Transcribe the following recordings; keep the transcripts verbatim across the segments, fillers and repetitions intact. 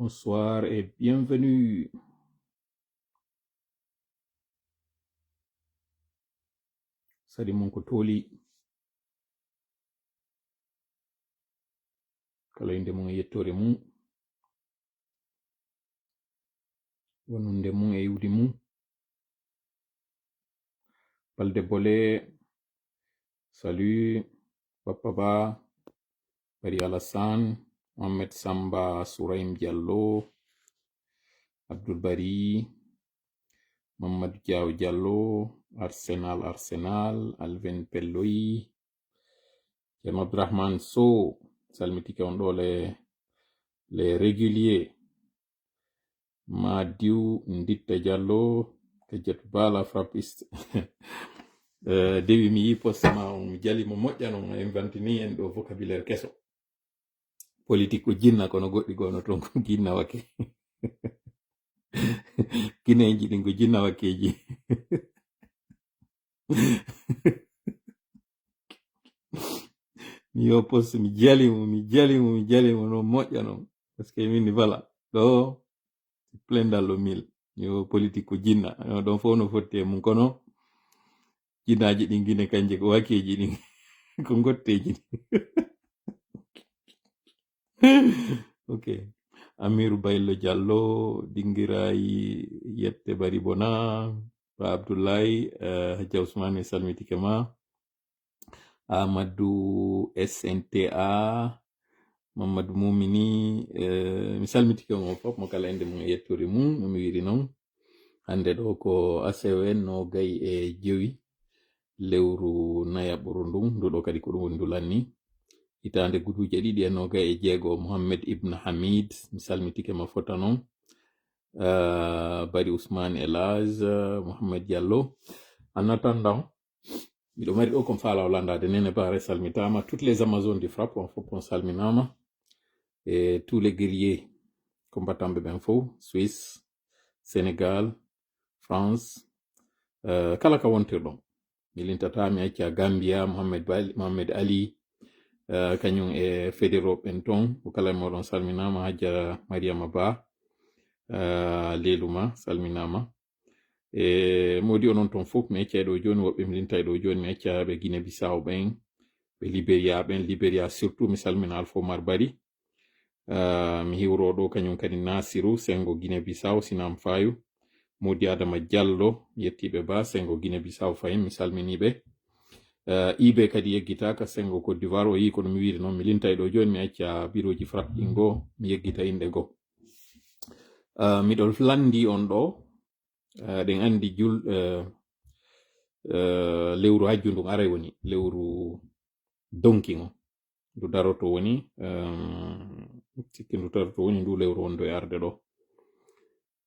Bonsoir et bienvenue. Sadi mon ko tooli. Kala innde mum e yettoore mum. Wonunde mum e iwdi mum. Balde Bole, salut, Papa Ba, Bari Alassane, Mohamed Samba, Souraim Diallo, Abdoul Bari, Mamadou Diaw Diallo, Arsenal, Arsenal, Alvin Pelloy, Ceerno Abdourahmane Sow, salmitike on ɗo les, les réguliers. Ma diw nditta Diallo, Kadiatou Ba la frappiste. Eh, dewi mi yi poste ma on, mi jali mo moƴƴa non, a inventini en ɗo vocabulaire keso. Politique ko jinna, kono goɗɗi gono ton ko jinna wake. Kineji ɗin ko jinna wakeji. Mi yo poste, mi jali mo, mi jali mo, mi jali mo, no moƴƴa non. Parce que min, voilà. Ɗo, plein dans le mille. Yo politique ko jinna. No ɗon fof no fotti e mum, kono jinnaaji ɗin Gine kanje ko wakeji ɗin. Ko ngotteji ɗin. Ok. Amiru Baylo Diallo, Dingirayi, Yette Bari Bona, Ba Abdullahi, eh, Hajja Ousmane, mi salmitike ma. Amadou S N T A, Mamadou Moumini, eh, mi salmitike on fof, mo kala innde mum e yettoore mum, no mi wiiri non. Hannde ɗo ko asewe noogay e jowi lewru nayaɓuru ndun, ndu ɗo kadi ko ɗum woni ndu lanni. Hitaande guduuje ɗiɗi e noogay e jeego, Mohammed Ibn Hamid, mi salmitike ma fota non. Eh, Bari Ousmane El Hadj, eh, Mohamed Diallo. En attendant, miɗo mari ɗo kon faala o landaade, Nene Bare salmitaama, toutes les Amazones du Frappe, on fof on salminaama. E tous les guerriers combattants ɓe ɓen fof, Suisse, Sénégal, France, eh, kala ka wontirɗon. Mi lintata, mi acca Gambia, Mohamed Bal-, Mohamed Ali, eh, kañum e Federo ɓen ton, ko kala e mooɗon salminaama, Hajja Mariama Ba, eh, Leluma, salminaama. E moodi onon ton fof, mi acca e ɗo jooni, woɓɓe mi linta e ɗo jooni, mi acca ɓe Guinée Bissau ɓen, ɓe Liberia ɓen, Liberia surtout, mi salmina Alpha Omar Bari. Ah, mi hiwro ɗo kañum kadi Nasiru, Sengo Guinée Bissau, Sinam Fayu, Modi Adama Diallo, mi yettiɓe ba, Sengo Guinée Bissau fahin, mi salminiɓe. Ah, Ibe kadi yeggitaka, Sengo Côte d'Ivoire, o yii kono mi wiiri noon, mi linta e ɗo jooni, mi acca birooji Frappe ɗin goo, mi yeggita inɗe goo. Ah, miɗo landi on ɗo, ah, ɗen andi jul-, eh, eh, lewru hajju ndun aray woni, lewru donki ngon. Ndu daroto woni, eh, sikki ndu daroto woni ndu lewru wondu e arde ɗo.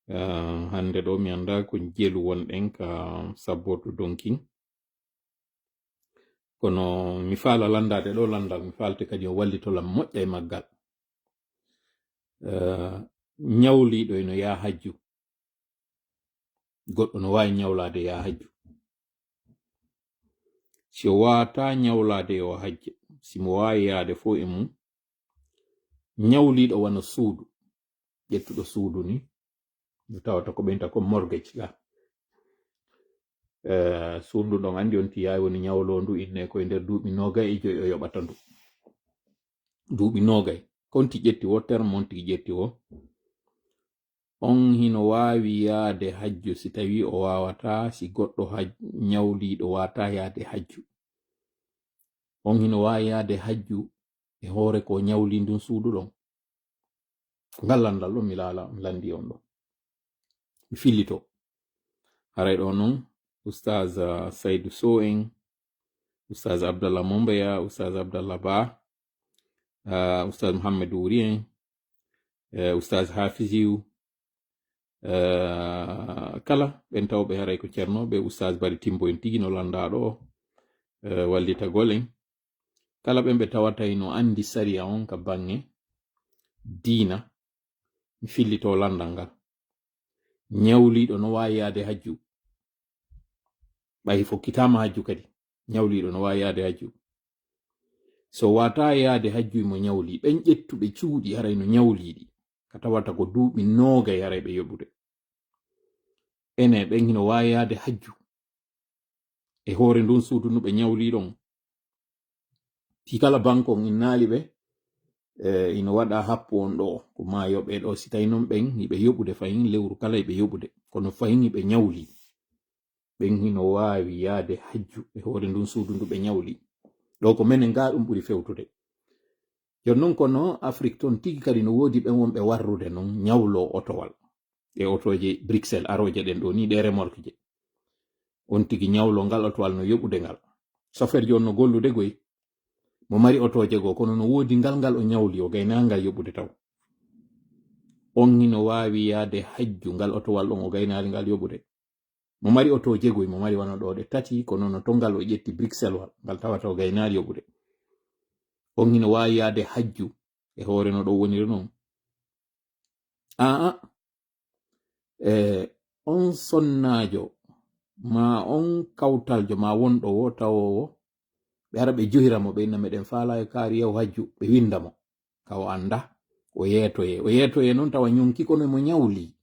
Eh, hannde ɗo mi annda ko jelu wonɗen ka sabbordu donkin. Kono mi faala landaade ɗo landal, mi faalti kadi on wallito lan moƴƴa e maggal. Eh, ñawliiɗo ino yaa hajju. Goɗɗo no waawi ñawlaade yaa hajju. Si o waawataa ñawlaade yo o hajje, si mo waawi yaade fof e mum, ñawliiɗo wano suudu, ƴettuɗo suudu ni, ndu tawata ko ɓen ta ko mortgage ga. Eh, suudu ɗon anndi on ti yaay woni ñawloo ndu inne ko e nder duuɓi noogay e joy o yoɓata ndu. Duuɓi noogay. Konti ƴetti wo, terme monti ƴetti wo. On hino waawi yaade hajju si tawii o waawataa, si goɗɗo haj-, ñawliiɗo waawataa yaade hajju. On hino waawi yaade hajju e hoore ko ñawli ndun suudu ɗon. Ngal landal ɗon mi laala, mi landi on ɗon. Mi fillito. Haray ɗo non, Oustaz, ah, Saydou Sow en, Oustaz Abdallah Mombeya, Oustaz Abdallah Ba, ah, Oustaz Mouhamed Wuri en, eh, Oustaz Hafiziou, eh, kala ɓen tawɓe haray ko ceernooɓe, Oustaz Bari Timbo en tigi no landaa ɗo, eh, wallitagol en. Kala ɓen ɓe tawata hino anndi sariya on ka baŋŋe diina, mi fillito landal ngal. Ñawliiɗo no waawi yaade hajju. Ɓay fokkitaama hajju kadi. Ñawliiɗo no waawi yaade hajju. So waataa yaade hajju, mo ñawli. Ɓen ƴettuɓe cuuɗi haray no ñawliiɗi. tawata ko duuɓi noogay haray ɓe yoɓude. Ene ɓen hino waawi yaade hajju e hoore ndun suudu ndu ɓe ñawli ɗon. Fii kala banko on innaali ɓe, e, ino waɗa happu on ɗoo, ko maa yoɓee ɗoo, si tawi non ɓen hiɓe yoɓude fahin lewru kala hiɓe yoɓude, kono fahin hiɓe ñawli. Ɓen hino waawi yaade hajju e hoore ndun suudu ndu ɓe ñawli. Ɗoo ko menen gaa ɗun ɓuri fewtude. Jon non kono Afrik ton tigi kadi no woodi ɓen wonɓe warrude non ñawloo otowal. E otooje Bruxelles arooje ɗen ɗoo nii, ɗee remorque je. On tigi ñawloo ngal otowal no yoɓude ngal. Sofeerjo on no gollude goy. Mo mari otooje goo, kono no woodi ngal ngal o ñawli, o gaynaali ngal yoɓude taw. On hino waawi yaade hajju ngal otowal on o gaynaali ngal yoɓude. Mo mari otooje goy, mo mari wano ɗoo ɗe tati, kono no to ngal o ƴetti Bruxelles wal, ngal tawata o gaynaali yoɓude. On hino waawi yaade hajju e hoore no ɗoo woniri non. Aa, e on sonnaajo, maa on kawtaljo, maa wonɗo wo tawoowo, ɓe ara ɓe johira mo, ɓe inna meɗen faalaa yo kaari yahu hajju, ɓe winda mo. Ka o annda, o yeetoyee. O yeetoyee non tawa ñonki kono mo ñawli.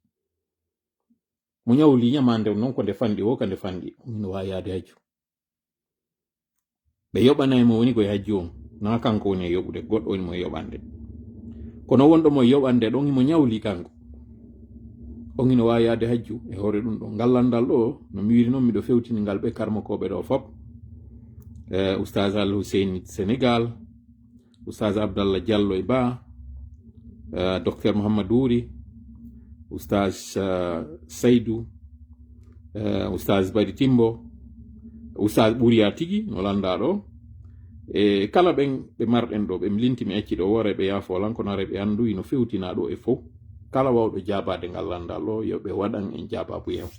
Mo ñawli ñamaande on non ko nde fanɗi wo, ka nde fanɗi. On hino waawi yaade hajju. Ɓe yoɓanay mo woni ko e hajju on. Naa kanko woni e yoɓude, goɗɗo woni mo e yoɓande. Kono wonɗo mo e yoɓande ɗon himo ñawli kanko. On hino waawi yaade hajju e hoore ɗun ɗon. Ngal lanndal ɗoo, no mi wiiri non, miɗo fewtini ngal ɓe karmokooɓe ɗoo fop. Eh, Oustaz Al Hussein Sénégal, Oustaz Abdallah Diallo e Ba, eh, Docteur Mouhamadou Wuri, Oustaz, eh, Saydou, eh, Oustaz Bari Timbo, Oustaz Ɓuriya tigi, no lanndaa ɗoo. E kala ɓen ɓe marɗen ɗoo, ɓe mi linti mi acci ɗoo, woray ɓe yaafoo lan, kono aray ɓe anndu hino fewtinaa ɗoo e fow. Kala wawɗo jaabaade ngal lanndal ɗoo, yo ɓe waɗan en jaabaabu yahu.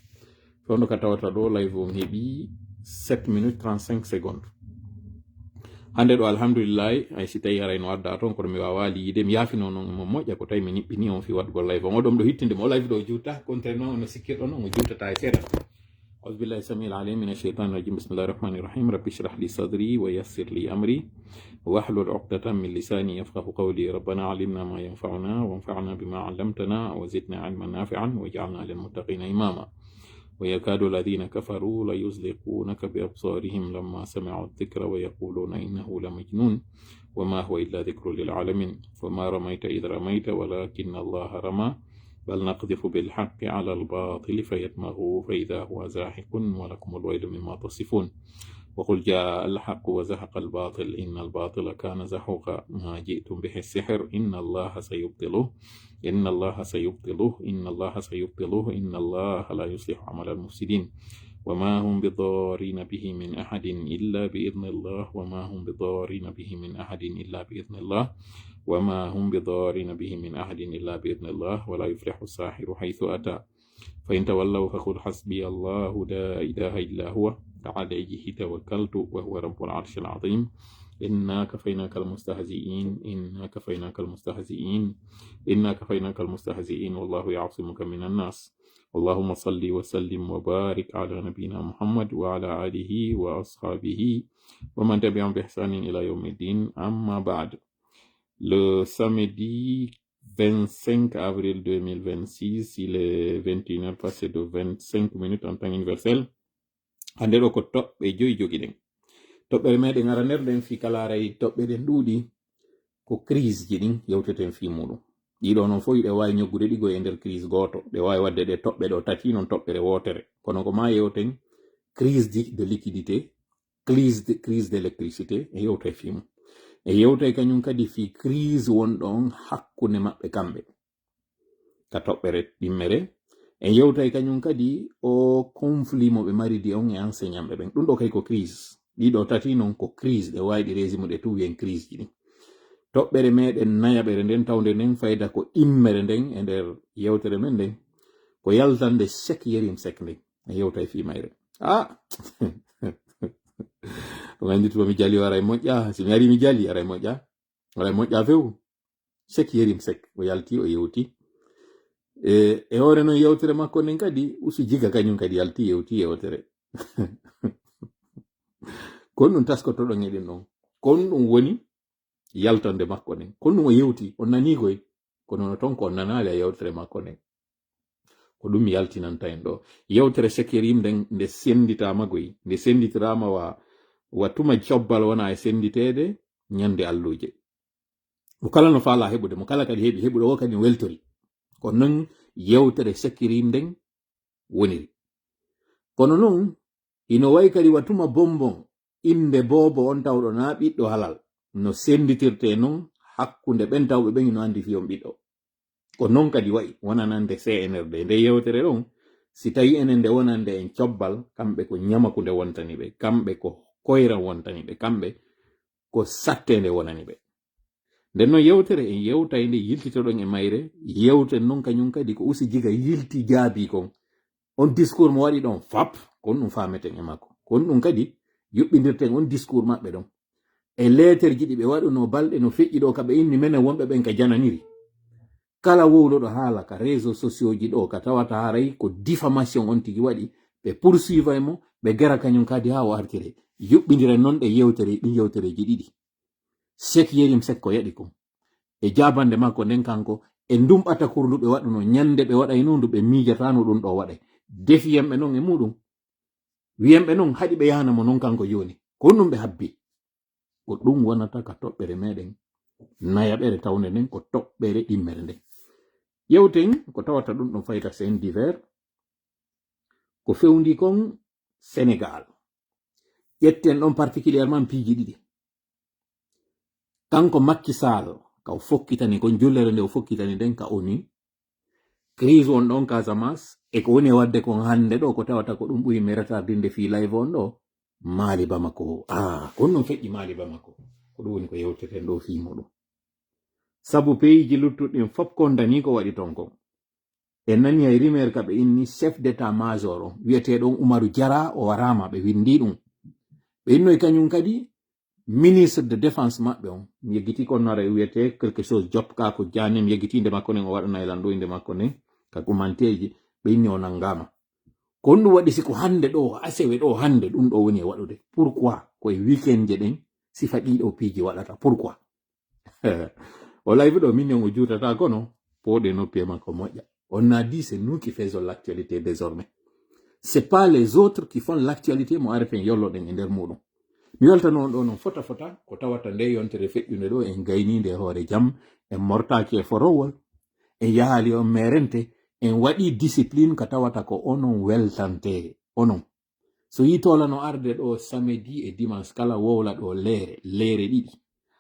Fewndo ka tawata ɗoo, live on heɓi sept minutes trente-cinq secondes. Hannde ɗoo, alhamdulillahi, hay si tawi aray no adda ton, kono mi waawaali yiide, mi yaafinoo non e mo moƴƴa, ko tawi mi niɓɓini on fii waɗugol live on. Oɗon ɗoo hittinde mo, o live ɗoo juuta, contrairement on no sikkirɗon, on o juutata e seeɗa. أعوذ بالله السميع العليم من الشيطان الرجيم. بسم الله الرحمن الرحيم. رب اشرح لي صدري ويسر لي أمري واحلل عقدة من لساني يفقهوا قولي. ربنا علمنا ما ينفعنا وانفعنا بما علمتنا وزدنا علما نافعا واجعلنا للمتقين إماما. ويكاد الذين كفروا ليزلقونك بأبصارهم لما سمعوا الذكر ويقولون إنه لمجنون وما هو إلا ذكر للعالمين. وما رميت إذ رميت ولكن الله رمى بل نقذف بالحق على الباطل فيدمغه فإذا هو زاهق ولكم الويل مما تصفون. وقل جاء الحق وزهق الباطل إن الباطل كان زهوقا. ما جئتم به السحر إن الله سيبطله إن الله سيبطله إن الله سيبطله إن الله لا يصلح عمل المفسدين. وما هم بضارين به من أحد إلا بإذن الله وما هم بضارين به من أحد إلا بإذن الله وما هم بضارين به من أحد إلا بإذن الله ولا يفلح الساحر حيث أتى. فإن تولوا فقل حسبي الله لا إله إلا هو عليه توكلت وهو رب العرش العظيم. إنا كفيناك المستهزئين إنا كفيناك المستهزئين إنا كفيناك المستهزئين والله يعصمك من الناس. اللهم صل وسلم وبارك على نبينا محمد وعلى آله وأصحابه ومن تبعهم بإحسان إلى يوم الدين. أما بعد. Le samedi vingt-cinq avril deux mille vingt-six, il est vingt et une heures passées de vingt-cinq minutes en temps universel. Hannde ɗoo ko toɓɓe joyi jogiɗen. Toɓɓere meɗen aranere nden fii kala aray toɓɓe ɗen ɗuuɗi, ko crise ji ɗin yewteten fii muɗum. Ɗiɗo non fof hiɗe waawi ñoggude ɗigo e nder crise gooto. Ɗe waawi waɗde ɗe toɓɓe ɗoo tati, non toɓɓere wootere. Kono ko maa yewten crise de, de liquidité, crise de, crise d'électricité, e yewta e fii mum. E yewta e kañum kadi fii crise wonɗo on hakkunde maɓɓe kamɓe. Ka toɓɓere ɗimmere, e yewta e kañum kadi o conflit mo ɓe maridi on e enseignantɓe ɓen. Ɗum ɗo kay ko crise. Ɗiɗo tati non ko crise, ɗe waawi ɗi régime ɗe tun wiyen crise ji ɗin. Toɓɓere meɗen nayaɓere nden, tawde nden fayda ko ɗimmere nden e nder yewtere men nden, ko yaltande Cheikh Yérim Seck nden. E yewta e fii mayre. Ah! Ɗum anndi to mi jali waray moƴƴa, si mi ari mi jali aray moƴƴa. Waray moƴƴa few. Cheikh Yérim Seck, o yalti, o yewti. E, e hoore non yewtere makko nden kadi, Usu Jiga kañum kadi yalti, yewti yewtere. Kon ɗum taskotoɗon e ɗin ɗon. Kon ɗum woni yaltande makko nden. Kon ɗum o yewti, on nanii koy. Kono no ton ko on nanaali e yewtere makko nden. Ko ɗum mi yaltinanta en ɗo. Yewtere Cheikh Yérim nden nde sennditaama goy, nde sennditiraama wa, wa tuma cobbal wona e sennditeede ñande alluuje. Mo kala no faalaa heɓude, mo kala kadi heɓi, heɓuɗo o kadi weltori. Ko non yewtere Cheikh Yérim nden woniri. Kono non, hino wayi kadi wa tuma bonbon innde boobo on tawɗo naa ɓiɗɗo halal, no sennditirtee non hakkunde ɓen tawɓe ɓen hino anndi fii on ɓiɗɗo. Ko non kadi wayi wonanande C N R D. Nde yewtere ɗon, si tawi enen nde wonande en cobbal, kamɓe ko ñamakunde wontani ɓe, kamɓe ko koyra wontani ɓe, kamɓe ko satteende wonani ɓe. Nden non yewtere en yewtay nde yiltitoɗon e mayre, yewten non kañum kadi ko Usi Jiga yilti jaabii kon. On discours mo waɗi ɗon fap, kon ɗum faameten e makko. Kon ɗum kadi yuɓɓindirten on discours maɓɓe ɗon. E leeterji ɗi ɓe waɗunoo balɗe no feƴƴi ɗo ka ɓe inni menen wonɓe ɓen ka jananiri. Kala wowluɗo haala ka réseaux sociaux ji ɗo ka tawata haray ko diffamation on tigi waɗi, ɓe poursuivay mo, ɓe gera kañum kadi haa o artire. Yuɓɓindiren non ɗe yewtere, ɗin yewtereeji ɗiɗi. Cheikh Yérim Seck ko yaɗi kon. E jaabande makko nden kanko, e ndun ɓatakurdu ɓe waɗuno, ñande ɓe waɗayno ndu ɓe miijataano ɗun ɗo waɗay. Defiyen ɓe non e muɗum. Wiyen ɓe non haɗi ɓe yahana mo non kanko jooni. Ko honɗum ɓe habbi? Ko ɗum wonata ka toɓɓere meɗen nayaɓere tawnde nden ko toɓɓere ɗimmere nden. Yewten ko tawata ɗum ɗon fayta sen divers. Ko fewndi kon Sénégal. Ƴetten ɗon particulièrement piiji ɗiɗi. Kanko Macky Sall, ka o fokkitani kon jullere nde o fokkitani nden ka ONU. Crise won ɗon Casamance, e ko woni e waɗde kon hannde ɗo, ko tawata ko ɗum ɓuri mi retardinde fii live on ɗo, Mali Bamako. Ah, ko ɗum feƴƴi Mali Bamako. Ko ɗum woni ko yewteten ɗo fii muɗum. Sabu peyiiji luttuɗi ɗin fof kondanii ko waɗi ton kon. En nani hay rumeur ka ɓe inni chef d'état-major on, wi'etee ɗon Umaru Jara, o waraama, ɓe winndi ɗum. Ɓe innoy kañum kadi ministre de défense maɓɓe on. Mi yeggitii ko nara e wi'etee quelque chose Job ka ko Diané, mi yeggitii nde makko nden o waɗana e lan ɗo innde makko nden, ka commentaire ji, ɓe inni o nanngaama. Ko honɗum waɗi si ko hannde ɗo, asewe ɗo hannde, ɗum ɗo woni e waɗude? Pourquoi? Ko e weekend je ɗen, sifa ɗii ɗo piiji waɗata. Pourquoi? O live ɗo, min on o juutata, kono pooɗe noppi e makko moƴƴa. On a dit, c'est nous qui faisons l'actualité désormais. C'est pas les autres qui font l'actualité, mo areten yolloɗen e nder muɗum. Mi weltano on ɗo non fota fota, ko tawata nde yontere feƴƴunde ɗo, en gaynii nde e hoore jam, en mortaaki e forowol, en yahaali on meerente, en waɗii discipline ka tawata ko onon weltante, onon. So yii toola no arde ɗo samedi e dimanche kala wowla ɗo leere, leere ɗiɗi.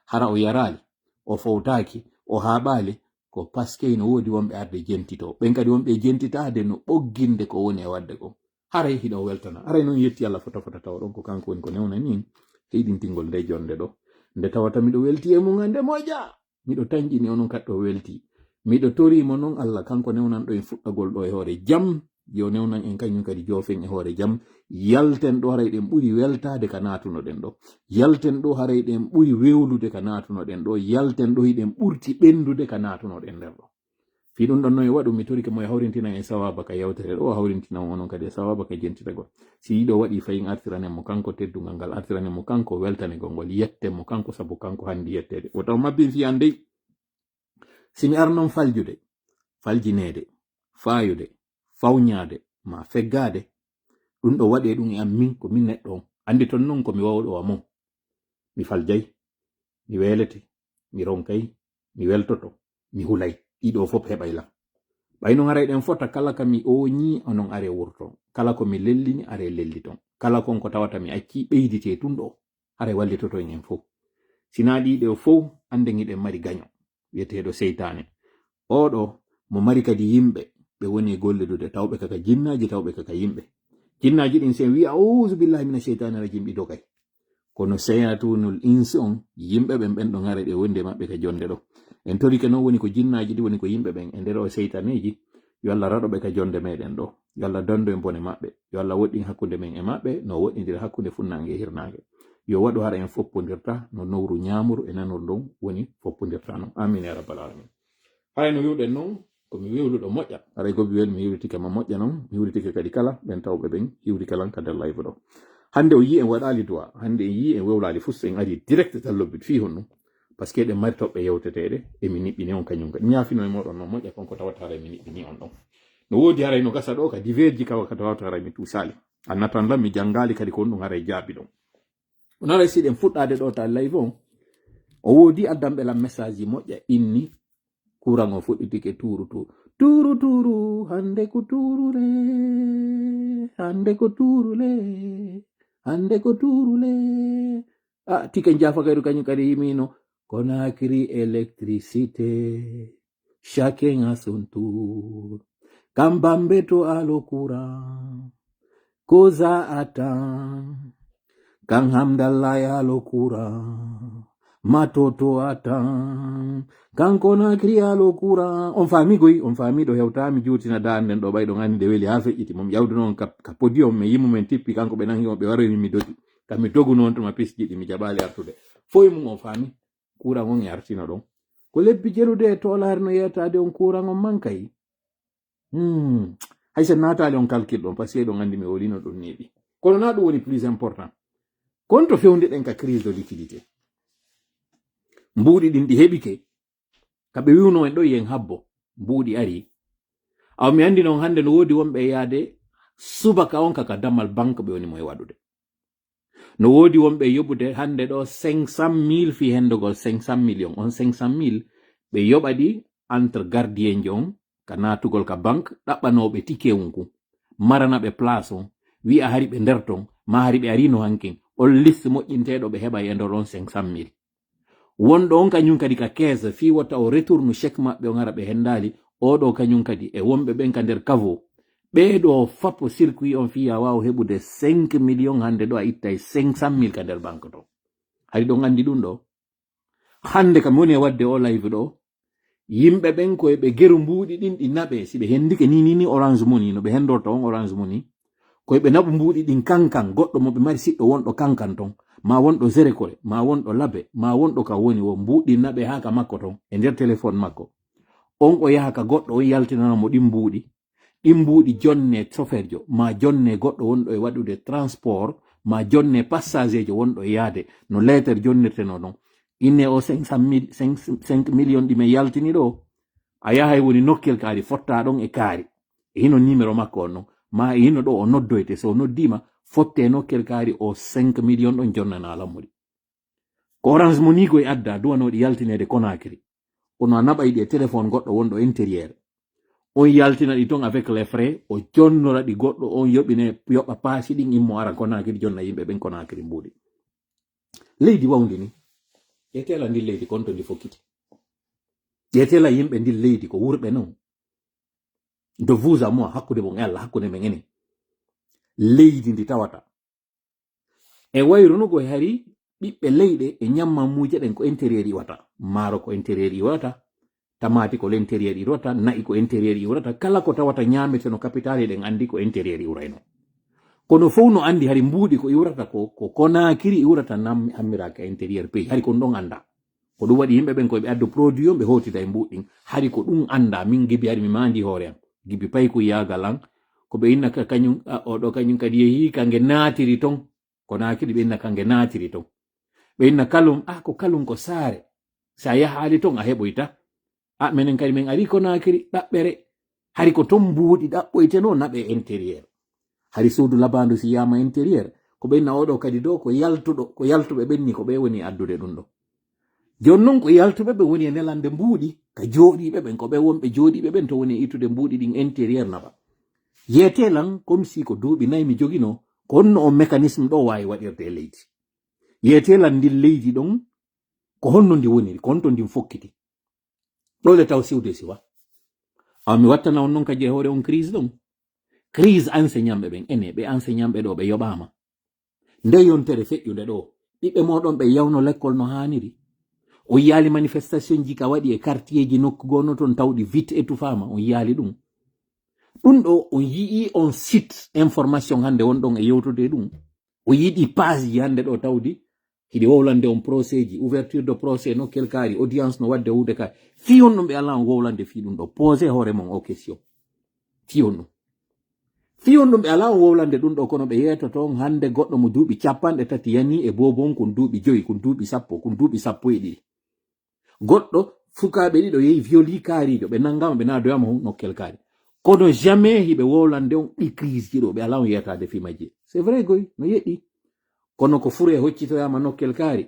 Hara o yaraali, o fowtaaki, o haaɓaali, ko parce que no woodi wonɓe arde jentitoo. Ɓen kadi wonɓe jentitaade no ɓogginde ko woni e waɗde kon. Haray hiɗon weltana. Haray non yetti Alla fota fota tawa ɗon ko kanko woni ko newnani en heyɗintingol nde jonde ɗo. Nde tawata miɗo welti e mum hannde moƴƴa. Miɗo tanƴini onon kadi ɗo welti. Miɗo torii mo non Alla kanko newnanɗo en fuɗɗagol ɗo e hoore jam. Yo newnan en kañum kadi joofen e hoore jam. Yalten ɗo haray ɗen ɓuri weltaade ka naatunoɗen ɗo. Yalten ɗo haray ɗen ɓuri wewlude ka naatunoɗen ɗo. Yalten ɗo hiɗen ɓurti ɓendude ka naatunoɗen nder ɗo. Fii ɗum ɗon no e waɗu, mi torike mo e hawrintinan en sawaaba ka yewtere ɗo, o hawrintinan onon kadi e sawaaba ka jentitagol. Si yiɗo waɗi fayin artiranen mo kanko teddungal ngal, artiranen mo kanko weltanegol ngol, yetten mo kanko sabu kanko handi yetteede. O taw mabbin fiyan dey. Si mi arnon faljude, faljineede, faayude, fawñaade, maa feggaade, ɗum ɗo waɗee ɗum e am min, ko min neɗɗo on. Anndi ton non ko mi wawɗo wa mon. Mi faljay, mi weelete, mi ronkay, mi weltoto, mi hulay. Ɗiɗo fof heɓay lan. Ɓay non haray ɗen fota kala ka mi ooñii, onon are wurton. Kala ko mi lellini, are lelliton. Kala kon ko tawata mi accii, ɓeyditee tun ɗo. Haray wallitoto en en fof. Sinaa ɗiɗo fof, annden hiɗen mari gaño. Wi'eteeɗo seytaane. Oo ɗoo, mo mari kadi yimɓe, ɓe woni e gollidude, tawɓe ka ka jinnaaji, tawɓe ka ka yimɓe. Jinnaaji ɗin, si en wi'i, "A'uuzu billahi mina sheytaani rajim," ɗi dogay. Kono shayatunul insi on, yimɓe ɓen, ɓen ɗon haray ɗe wondi e maɓɓe ka jonde ɗo. En torike non woni ko jinnaaji ɗi, woni ko yimɓe ɓen, e nder o seytaneeji, yo Allah raɗo ɓe ka jonde meɗen ɗo. Yo Allah dando en bone maɓɓe. Yo Allah woɗɗin hakkunde men e maɓɓe, no woɗɗindiri hakkunde funnaange e hirnaange. Yo waɗu hara en foppondirta no nowru ñaamuru e nanuru ndun woni foppondirta non. Amin ya rabbal alamin. Haray no wi'uɗen non, ko mi wewluɗo moƴƴa. Haray gobi wel mi hiwritike ma moƴƴa non, mi hiwritike kadi kala ɓen tawɓe ɓen hiwrike lan ka nder live ɗo. Hannde o yii en waɗaali du'a, hannde en yii en wewlaali fus, en ari direct tan lobbit fii honɗum. Parce que eɗen mari toɓɓe yewteteeɗe, e mi niɓɓini on kañum kadi. Mi yaafino e mooɗon non moƴƴa kon ko tawata haray mi niɓɓini on ɗon. No woodi haray no gasa ɗo ka diverji kawa ka tawata haray mi tuusaali. Annatan lan mi janngaali kadi ko on ɗum haray jaabi ɗon. On haray si eɗen fuɗɗaade ɗo ta live on. O woodi addanɓe lan message ji moƴƴa inni kuran o fuɗɗitike tuuru tuuru. Tuuru tuuru, hannde ko tuurule, hannde ko tuurule, hannde ko tuurule. Ah, tike njaafakayru kañum kadi yimiino. Conakry électricité, chacun à son tour. Kan Bambeto alo courant. Koza atan. Kan Hamdallah alo courant. Matoto atan. Kan Conakry alo courant. On faami goy, on faami ɗo hewtaami juutina daan nden ɗo ɓay ɗon anndi nde weli haa feƴƴiti. Mo mi yawduno on ka, ka podium, mi yimu men tippi kanko ɓe nangi on ɓe waroyi mi dogi. Ka mi doguno on to ma pisji ɗi mi jaɓaali artude. Foy mum on faami. Kuuran on e artino ɗon. Ko lebbi jelude e toolaare no yeetaade on kuuran on mankay. Hmm. Hay so naataali on calcul ɗon, parce que ɗon anndi mi wolino ɗum neeɓi. Kono naa ɗum woni plus important. Kon to fewndi ɗen ka crise de liquidité. Mbuuɗi ɗin ɗi heɓike, ka ɓe wi'uno en ɗo yen habbo, mbuuɗi ari. Awa mi anndi non hannde no woodi wonɓe e yaade subaka on ka, ka dammal banque ɓe woni mo e waɗude. No woodi wonɓe e yoɓude hannde ɗo cinq cent mille fii hendogol cinq cent millions. On cinq cent mille, ɓe yoɓa ɗi entre gardienjo on, ka naatugol ka banque, ɗaɓɓanooɓe ticket on kun, marana ɓe place on, wi'a hari ɓe nder ton, maa hari ɓe arino hankin. On liste moƴƴinteeɗo ɓe heɓa e nder on cinq cent mille. Wonɗo on kañum kadi ka keesa, fii wota o retournu chèque maɓɓe on hara ɓe hendaali, oo ɗoo kañum kadi e wonɓe ɓen ka nder caveau. Ɓee ɗoo fap circuit on fii a waawa heɓude cinq millions hannde ɗoo a ittay cinq cent mille ka nder banque ton. Hari ɗon anndi ɗum ɗoo? Hannde kam woni e waɗde o live ɗoo, yimɓe ɓen ko e ɓe geru mbuuɗi ɗin ɗi naɓe, si ɓe hendike ni, ni, ni Orange Money, no ɓe hendorta on Orange Money, ko e ɓe naɓu mbuuɗi ɗin kankan, goɗɗo mo ɓe mari siɗɗo wonɗo kankan ton, maa wonɗo Zerekore, maa wonɗo Labe, maa wonɗo ka woni wo mbuuɗi naɓe haa ka makko ton, e nder téléphone makko. On o yaha ka goɗɗo, on yaltinana mo ɗin mbuuɗi. Ɗin mbuuɗi jonne soferjo, maa jonne goɗɗo wonɗo e waɗude transport, maa jonne passagejo wonɗo e yaade, no leeter jonnirtenoo non. Inne o cinq cent mille, cinq, cinq millions ɗi men yaltini ɗoo, a yahay woni nokkel kaari, fottaa ɗon e kaari. E hino numéro makko on non, maa e hino ɗo o noddoyte, so o noddiima, fotte nokkel kaari o cinq millions ɗon jonnanaa lammuɗi. Ko Orange Money ko e adda duwanooɗi yaltineede Conakry. Kono a naɓay ɗi e téléphone goɗɗo wonɗo intérieur. On yaltina ɗi ton avec les frais, o jonnora ɗi goɗɗo, on yoɓine, yoɓa paasi ɗin, immo ara Conakry, jonna yimɓe ɓen Conakry mbuuɗi. Leydi wawndi ni. Ƴeetela ndin leydi kon to ndi fokkiti. Ƴeetela yimɓe ndin leydi ko wurɓe non. De vous à moi, hakkunde mon e Allah, hakkunde men enen. Leydi ndi tawata. E wayrunugo hari ɓiɓɓe leyɗe e ñammamuuje ɗen ko intérieur iwata. Maaro ko intérieur iwata. Tamaati ko l'intérieur iwata. Na'i ko intérieur iwata. Kala ko tawata ñaamete no kapitaali ɗen anndi ko intérieur iwrayno. Kono fow no anndi hari mbuuɗi ko iwrata ko, ko Konaakiri iwrata nam hammiraaka intérieur pays. Hari kon ɗon annda. Ko ɗum waɗi yimɓe ɓen ko ɓe addu produit on ɓe hootida e mbuuɗi ɗin. Hari ko ɗum annda min Gibi hari mi maandi hoore am. Gibi payku yaagal an. Ko ɓe inna ka kañum, a, o ɗo kañum kadi yehi ka nge naatiri ton. Konaakiri ɓe inna ka nge naatiri ton. Ɓe inna kalum, ah, ko kalum ko saare. Si a yahaali ton, a heɓoyta. Ah, menen kadi men ari Konaakiri, ɗaɓɓere. Hari ko ton mbuuɗi ɗaɓɓoytenoo naɓe intérieur. Hari suudu labaandu si yaama intérieur, ko ɓe inna oɗo kadi ɗo, ko yaltuɗo, ko yaltuɓe ɓen ni, ko ɓe woni addude ɗum ɗo. Jooni non ko yaltuɓe ɓe woni e nelande mbuuɗi, ka jooɗiiɓe ɓen, ko ɓe wonɓe jooɗiiɓe ɓen to woni e ittude mbuuɗi ɗin intérieur naɓa. Yeetee lan, comme si ko duuɓi nayi mi joginoo, ko honno on mécanisme ɗo waawi waɗirde e leydi? Yeetee lan ndin leydi ɗon, ko honno ndi woniri, ko honto ndin fokkiti? Ɗole taw siwde siwa. Awa mi wattana on non kadi e hoore on crise ɗon. Crise enseignantɓe ɓen, ene, ɓe enseignantɓe ɗo ɓe yoɓaama. Nde yontere feƴƴunde ɗo, ɓiɓɓe mooɗon ɓe yawno lekkol no haaniri. On yiyaali manifestation ji ka waɗi e quartier ji nokku goo no ton tawɗi vite étouffama, on yiyaali ɗum. Ɗum ɗo on yi'i on site information hannde wonɗon e yewtude ɗum. O yiɗi page ji hannde ɗo tawdi hiɗi wowlande on procès ji, ouverture de procès nokkel kaari, audience no waɗde huunde kaari. Fii honɗum ɓe alaa on wowlande fii ɗum ɗo? Posez hoore mon o question. Fii honɗum? Fii honɗum ɓe alaa on wowlande ɗum ɗo, kono ɓe yeetoto on hannde goɗɗo mo duuɓi capanɗe tati yanii e boobo on, kun duuɓi joyi, kun duuɓi sappo, kun duuɓi sappo e ɗiɗi. Goɗɗo, sukaaɓe ɗiɗo yehi violi kaariijo, ɓe nanngaama, ɓe naadoyaama hon nokkel kaari. Kono jamais hiɓe wowlande on ɗi crise ji ɗo, ɓe alaa on yeyataade fii majji. C'est vrai goy, no yeɗi. Kono ko fure hoccitoyaama nokkel kaari.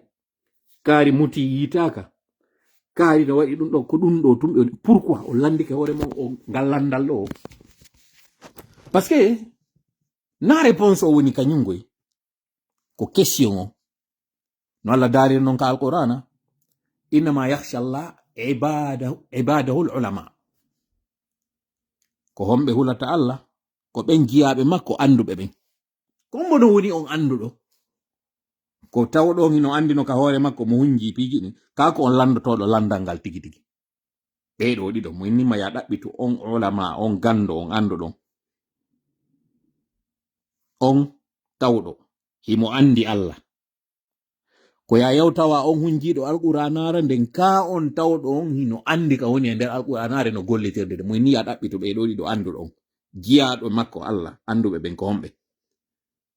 Kaari muti yiitaaka. Kaari no waɗi ɗum ɗo, ko ɗum ɗo tum ɓe, pourquoi o lanndike hoore mon o ngal lanndal ɗo? Parce que na réponse o woni kañum goy. Ko question o. No Allah daariri non ka Alqur'aana, "Innama yakhsha Allah ibadahu, ibadahul ulama." Ko homɓe hulata Allah? Ko ɓen jiyaaɓe makko annduɓe ɓen. Ko hombo no woni on annduɗo? Ko tawɗo on hino anndi no ka hoore makko mo hunji piiji ɗin. Kaa ko on lanndotooɗo lanndal ngal tigi tigi? Ɓee ɗoo ɗiɗo, mo inni ma ya ɗaɓɓitu on ulama, on ganndo, on annduɗo. On tawɗo himo anndi Allah. Ko ya yaw tawa on hunjiiɗo Alqur'aanaare nden, kaa on tawɗo on hino anndi ka woni e nder Alqur'aanaare no gollitirde de. Mo inni ya ɗaɓɓitu ɓee ɗoo ɗiɗo annduɗo on. Jiyaaɗo makko Allah, annduɓe ɓen ko homɓe?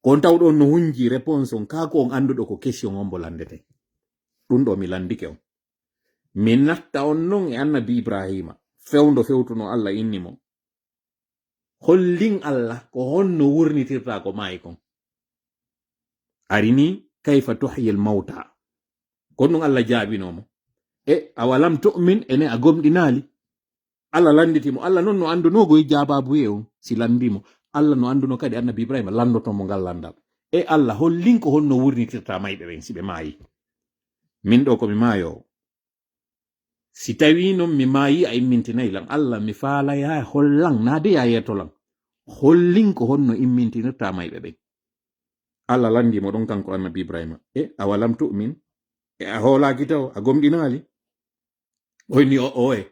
Ko on tawɗo on no hunji réponse on, kaa ko on annduɗo ko question on mbo lanndete? Ɗum ɗo mi lanndike on. Mi natta on non e annabi Ibraahiima, fewndo fewtuno Allah inni mo. Hollin Allah ko honno wurnitirta ko maayi kon. Arini kayfa tuhyil mawta. Kon ɗum Allah jaabinoo mo. E, awalam tu'min, ene a gomɗinaali? Allah lannditi mo. Allah non no anndunoo goy jaabaabuye on, si lanndii mo. Allah no anndunoo kadi annabi Ibraahiima lanndoto mo ngal lanndal. E Allah, hollin ko honno wurnitirta mayɓe ɓen si ɓe maayi. Min ɗo ko mi maayoowo. Si tawii non mi maayii a immintinay lan, Allah, mi faalaya hollan, naa de ya yeeto lan. Hollin ko honno immintinirta mayɓe ɓen. Allah lanndii mo ɗon kanko annabi Ibraahiima. E, awalam tu'min? E a hoolaaki taw, a gomɗinaali? O inni o, oye.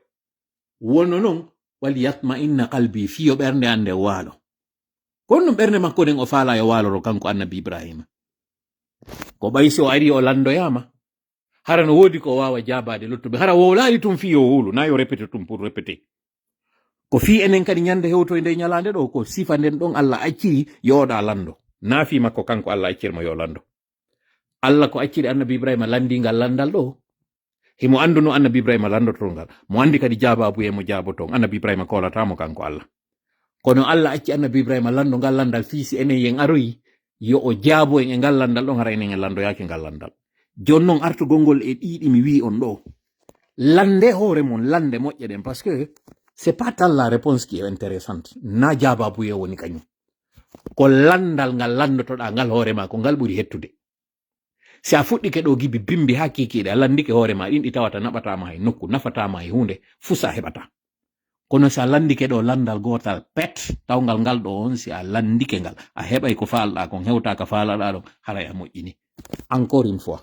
Wono non, wal yatma'inna qalbi, fii yo ɓernde an nden waalo. Kon ɗum ɓernde makko nden o faalaa yo waaloro kanko annabi Ibraahiima. Ko ɓay si o arii o lanndoyaama, hara no woodi ko o waawa jaabaade luttuɓe. Hara wowlaali tun fii yo wowlu, naa yo répété tun pour répété. Ko fii enen kadi ñande hewtoy nde ñalaande ɗo, ko sifa nden ɗon Allah acciri yo oɗa lanndo. Naa fii makko kanko Allah acciri mo yo lanndo. Allah ko acciri annabi Ibraahiima lanndii ngal lanndal ɗo. Himo annduno annabi Ibraahiima lanndotoo ngal. Mo anndi kadi jaabaabu e mo jaabotoo on. Annabi Ibraahiima koolataa mo kanko Allah. Kono Allah acci annabi Ibraahiima lanndo ngal lanndal fii si enen yen aroyi, yo o jaabo en e ngal lanndal ɗon, hara enen en lanndoyaaki ngal lanndal. Jooni non artugol ngol e ɗii ɗi mi wi'i on ɗo. Lannde hoore mon, lannde moƴƴe ɗen, parce que c'est pas tant la réponse qui est intéressante. Na jaabaabu e woni kañum. Ko lanndal ngal lanndotoɗaa ngal hoore maa, ko ngal ɓuri hettude. Si a fuɗɗike ɗo gibi bimbi haa kiikiiɗe, a lanndike hoore maa, ɗin ɗi tawata naɓataa ma hay nokku, nafataa ma hay huunde, fuu si a heɓataa. Kono si a lanndike ɗo lanndal gootal pet, tawngal ngal ɗo on, si a lanndike ngal, a heɓay ko faalɗaa kon, hewtaa ka faalaɗaa ɗon, haray a moƴƴini. Encore une fois,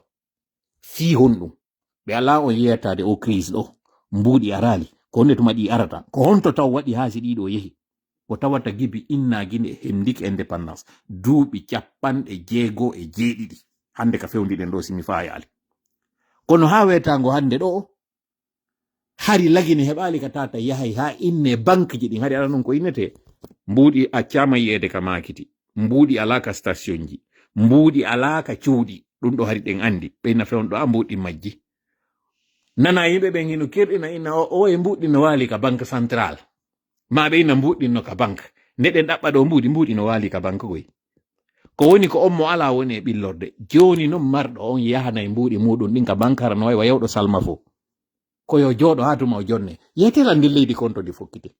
fii honɗum? Ɓe alaa on yeetaade o crise ɗo, mbuuɗi araali, ko honde tuma ɗi arata? Ko honto taw waɗi haa si ɗii ɗo yehi? Ko tawata gibi innaa Gine hendike indépendance, duuɓi capanɗe jeego e jeeɗiɗi. Hannde ka fewndiɗen ɗo, si mi faayaali. Kono haa weetaango hannde ɗo, hari La Gine heɓaali ka tata yahay haa inne banque ji ɗin. Hari aɗa non ko innete? Mbuuɗi accaama yi'eede ka maakiti. Mbuuɗi alaa ka station ji. Mbuuɗi alaa ka cuuɗi. Ɗum ɗo hari ɗen anndi. Ɓe ina fewndo a mbuuɗi majji. Nana yimɓe ɓen hino kirɗina ina o, o e mbuuɗi no waali ka banque centrale. Ma ɓe ina mbuuɗi no ka banque. Nde ɗen ɗaɓɓa ɗo mbuuɗi, mbuuɗi no waali ka banque koy. Ko woni ko on mo alaa woni e ɓillorde. Jooni non marɗo on yahanay mbuuɗi muuɗum ɗin ka banque hara no way wa yawɗo salma fo. Ko yo jooɗo haa tuma o jonne. Yeetela ndin leydi konto ndi fokkiti.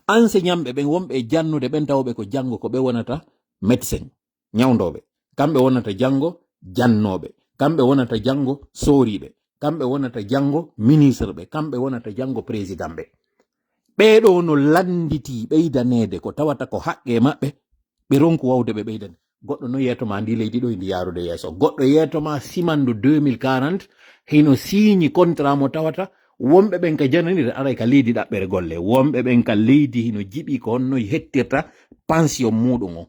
Anseñanɓe ɓen wonɓe e jannude ɓen tawɓe ko janngo ko ɓe wonata médecin, ñawndooɓe. Kamɓe wonata janngo jannooɓe. Kamɓe wonata janngo sooriiɓe. Kamɓe wonata janngo ministre ɓe. Kamɓe wonata janngo président ɓe. Ɓee ɗoo no lannditi ɓeydaneede ko tawata ko haqqe maɓɓe, ɓe ronku wawde ɓe ɓeydane. Goɗɗo no yeeto ma ndi leydi ɗo ndi yaarude yeeso. Goɗɗo yeeto ma simandu deux mille quarante, hino siiñi contrat mo tawata wonɓe ɓen ka jananire aray ka leydi ɗaɓɓere golle. Wonɓe ɓen ka leydi hino jiɓi ko honno hettirta pension muuɗum on.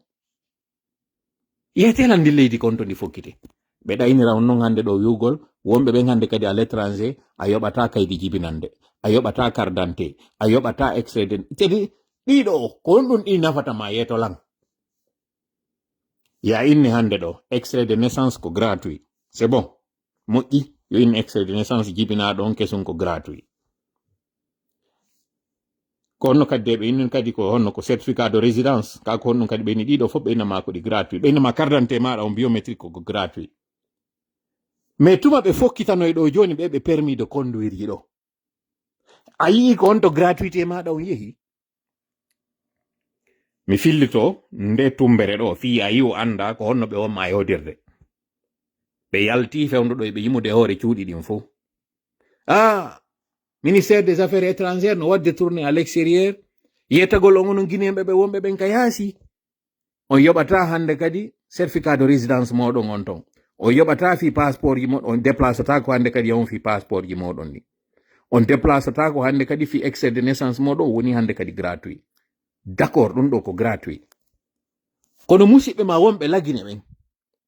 Yeetee lan ndi leydi kon to ndi fokkiti. Ɓe ɗaynira on non hannde ɗo wi'ugol, wonɓe ɓen hannde kadi à l'étranger, a yoɓataa kaydi jibinande, a yoɓataa carte d'identité, a yoɓataa extrait de, kadi ɗiɗo o, ko honɗum ɗi nafata ma yeeto lan? Ya inni hannde ɗo, extrait de naissance ko gratuit. C'est bon. Moƴƴi. Yo innu extrait de naissance jibinaaɗo on kesun ko gratuit. Ko honno kadi de ɓe inni kadi ko honno ko certificat de résidence, ka ko honɗun kadi ɓe inni ɗiɗo fof ɓe inna ma ko ɗi gratuit. Ɓe inna ma carte d'identité maaɗa on biométrique ko, ko gratuit. Mais tuma ɓe fokkitanoy ɗo jooni ɓe, ɓe permis de conduire ji ɗo. A yi'i ko honto gratuité maaɗa on yehi? Mi fillito nde tumbere ɗo, fii a yi'u annda ko honno ɓe wonma e hodirde. Ɓe yalti fewndo ɗo e ɓe yimude e hoore cuuɗi ɗin fof. Ah, ministère des affaires étrangères no waɗde tournée à l'extérieur, yettagol on onon Guinéen ɓe ɓe wonɓe ɓen ka yaasi. On yoɓata hannde kadi certificat de résidence moɗon on ton. On yoɓata fii passeport ji moɗon, on déplacetaako hannde kadi yawon fii passeport ji moɗon ɗin. On déplacetaako hannde kadi fii extrait de naissance moɗon, woni hannde kadi gratuit. D'accord, ɗum ɗo ko gratuit. Kono musiɓɓe ma wonɓe Lagine ɓen,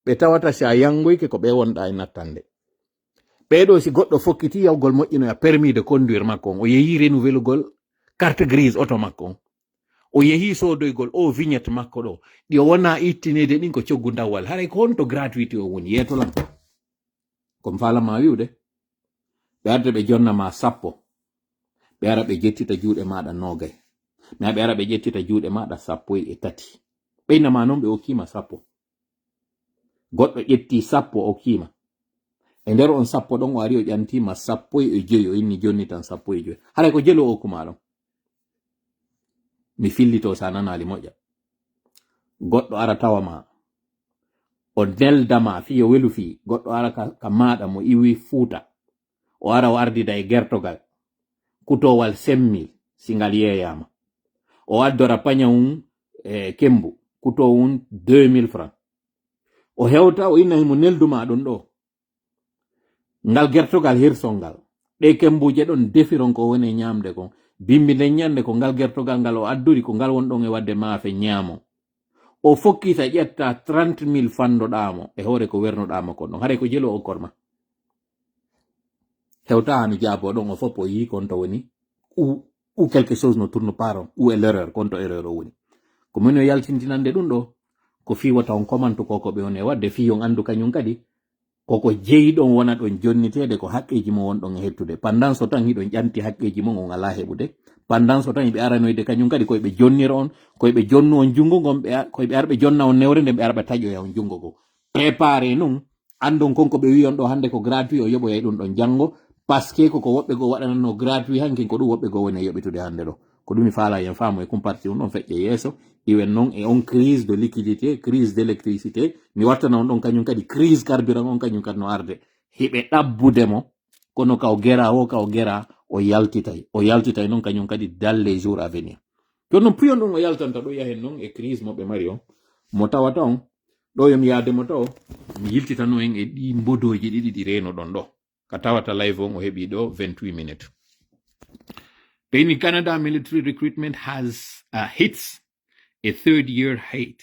ɓe tawata si a yangoyke ko ɓe wonɗa e nattande. Ɓee ɗo si goɗɗo fokkiti yawgol moƴƴinoya permis de conduire makko on, o yehi renouvelugol carte grise oto makko on, o yehi soodoygol o vignette makko ɗo, ɗi o wona ittinede ɗin ko coggu dawwal. Haray ko honto gratuité o woni? Yeeto lan. Ko mi faalama wi'ude. Ɓe arde ɓe jonna ma sappo. Ɓe ara ɓe ƴettita juuɗe maɗa noogay. Mais ɓe ara ɓe ƴettita juuɗe maɗa sappo e tati. Ɓe inna ma non ɓe okkima sappo. Goɗɗo ƴetti sappo okkima. E nder on sappo ɗon o ari o ƴantima sappo e joyi, o inni jonni tan sappo e joyi. Haray ko jelo o okkuma ɗon. Mi fillito sa nanaali moƴƴa. Goɗɗo ara tawa ma. O nelda ma fii o welu fii. Goɗɗo ara ka, ka maɗa mo iwi Fuuta. O ara o ardida e gertogal. Kutowal cinq mille, si ngal yeeyama. O addora pañawun, e, kembu. Kutowo un deux mille francs. O hewta, o inna himo nelduma ɗon ɗo. Ngal gertogal hirsol ngal. Ɗe kembuuje ɗon defiron ko woni e ñaamde kon. Bimbi nden ñande ko ngal gertogal ngal o addori, ko ngal wonɗon e waɗde maafe ñaamon. O fokkita ƴetta trente mille fandoɗaa mo e hoore ko wernoɗaa mo kon ɗon. Haray ko jelo okkor ma. Hewta hano jaabo ɗon o fof o yii kon to woni ou, ou quelque chose ne tourne pas rond, ou est l'erreur, kon to erreur o woni. Ko min o yaltintinande ɗum ɗo, ko fii wota on komantu ko ko ɓe woni e waɗde, fii on anndu kañum kadi, koko jeyi ɗon wona ɗon jonniteede ko haqqeeji mo won ɗon e hettude. Pendant ce temps hiɗon ƴanti haqqeeji mon on alaa heɓude. Pendant ce temps hiɓe aranoyde kañum kadi koye ɓe jonnira on, koye ɓe jonnu on junngo ngon, ɓe a-, koye ɓe ar ɓe jonna on newre nden, ɓe ar ɓe taƴoya on junngo goo. Préparé non, anndon kon ko ɓe wi'i on ɗo hannde ko gratuit, o yoɓoyay ɗum ɗon janngo, parce que ko ko woɓɓe goo waɗanannoo gratuit hankin, ko ɗum woɓɓe goo woni e yoɓitude hannde ɗo. Ko ɗum mi faalaa yen faamu e kum parti on ɗon feƴƴa yeeso, iwen non e on crise de liquidité, crise d'électricité, mi wattana on ɗon kañum kadi crise carburant on kañum kadi no arde. Hiɓe ɗabbude mo, kono ka o gera o, ka o gera, o yaltitay. O yaltitay non kañum kadi dans les jours à venir. Jooni non, piyon ɗum o yaltanta ɗo yahen non e crise mo ɓe mari on, mo tawata on, ɗo yo mi yaade mo taw, mi yiltitano en e ɗi mbodooji ɗiɗi ɗi reenoɗon ɗo. Ka tawata live on o heɓi ɗo vingt-huit minutes. Ɓe inni Canada military recruitment has, uh, hits a third year height,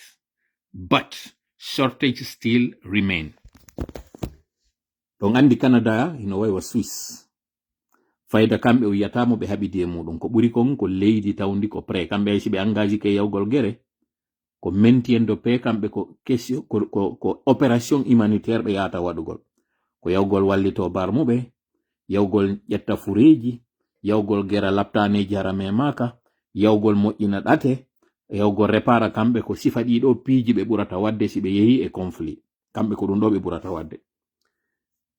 but shortage still remain. Ɗon anndi Canada hino wayi wa Suisse. Fayda kamɓe o yiyata mo ɓe haɓidi e muɗum. Ko ɓuri kon ko leydi tawndi ko prêt. Kamɓe hay si ɓe engagé ke yawgol gere, ko maintien de paix, kamɓe ko question, ko, ko, ko opération humanitaire ɓe yahata waɗugol. Ko yawgol wallito barmuɓe, yawgol ƴetta fureeji, yawgol gera laptaaneeji hara memaaka, yawgol moƴƴina ɗate, yawgol répara kamɓe ko sifa ɗiɗo piiji ɓe ɓurata waɗde si ɓe yehi e conflit. Kamɓe ko ɗum ɗo ɓe ɓurata waɗde.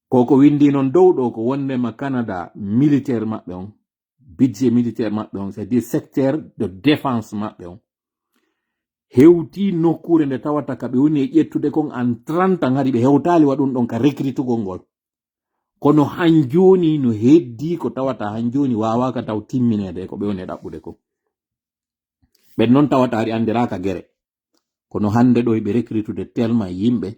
Ko ko windi non dow ɗo ko wondema Canada militaire maɓɓe on, budget militaire maɓɓe on, c'est-à-dire secteur de défense maɓɓe on, hewti nokkuure nde tawata ka ɓe woni e ƴettude kon en trente ans, hari ɓe hewtaali wa ɗum ɗon ka recrutugol ngol. Kono han jooni no heddi ko tawata han jooni waawaaka taw timmineede e ko ɓe woni e ɗaɓɓude kon. Ɓen non tawata hari anndiraaka gere. Kono hannde ɗo ɓe recrutude tellement yimɓe.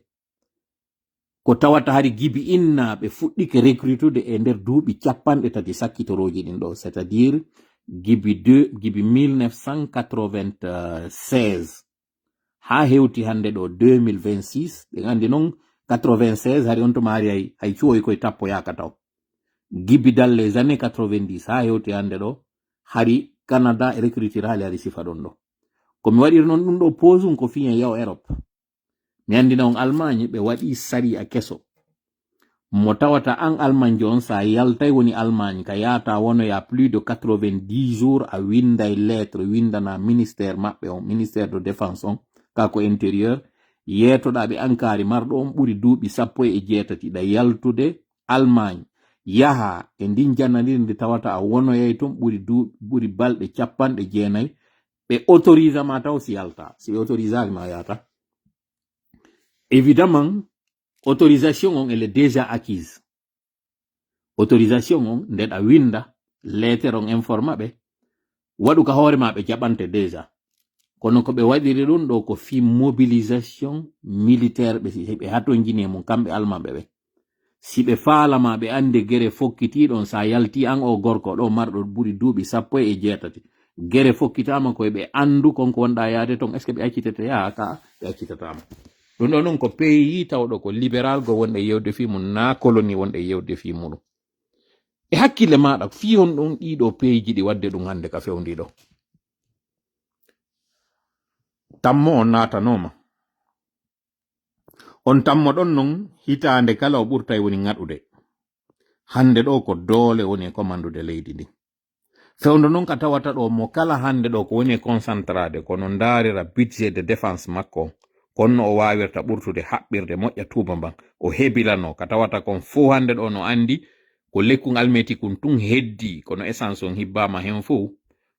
Ko tawata hari gibi inna ɓe fuɗɗike recrutude e nder duuɓi capanɗe tati sakkitorooji ɗin ɗo, c'est-à-dire gibi deux, gibi mille neuf cent quatre-vingt-seize. Haa hewti hannde ɗo deux mille vingt-six, ɓen anndi non quatre-vingt-seize hari on tuma hari hay, hay cuwoy koye tappoyaaka taw. Gibi dans les années quatre-vingt-dix, haa hewti hannde ɗo, hari Canada e recrutiraali hari sifa ɗon ɗo. Ko mi waɗiri non ɗum ɗo pause un ko fiyen yaw Europe. Mi anndina on Allemagne ɓe waɗi sariya keso. Mo tawata an Almanjo on, sa yaltay woni Almaañ, ka yaata wonoya plus de quatre-vingt-dix jours, a winday lettre, windana ministère maɓɓe on, ministère de défense on, ka ko intérieur, yeetoɗaa ɓe an kaari marɗo on ɓuri duuɓi sappo e jeetati ɗa yaltude Almaañ, yaha e ndin jananiri ndi tawata a wonoyay ton ɓuri duuɓi, ɓuri balɗe capanɗe jeenay, ɓe autorisa ma taw si yalta, si ɓe autorisaaki ma a yaata. Évidemment, autorisation on, elle est déjà acquise. Autorisation on, nde ɗa winda, letter on informa ɓe, waɗu ka hoore ma ɓe jaɓante déjà. Kono ko ɓe waɗiri ɗun ɗo ko fii mobilisation militaire ɓe, si ɓe hatonjini e mun kamɓe Almanɓe ɓe. Si ɓe faala ma ɓe ande gere fokkitiiɗon sa yalti an o gorko ɗo marɗo ɓuri duuɓi sappo e jeetati. Gere fokkitaama ko e ɓe andu kon ko wonɗa yaade ton, est-ce que ɓe accitete yaa ka ɓe accitataama. Ɗun ɗo non ko pays tawɗo ko libéral go wonɗe yewde fii mun naa colonie wonɗe yewde fii muɗum. E hakkille maaɗa, fii honɗun ɗiɗo pays ji ɗi waɗde ɗun hannde ka fewndi ɗo? Tammo on naatanooma. On tammo ɗon non hitaande kala o ɓurtay woni ŋaɗude. Hannde ɗo ko doole woni e komandude leydi ndin. Fewndo non ka tawata ɗo mo kala hannde ɗo ko woni e concentrade, kono ndaarira budget de défense makko, kon no o waawirta ɓurtude haɓɓirde moƴƴa tuuba mban, o hebilano ka tawata kon fow hannde ɗo no anndi ko lekkun almeti kun tun heddi, kono essence on hibbaama hen fow.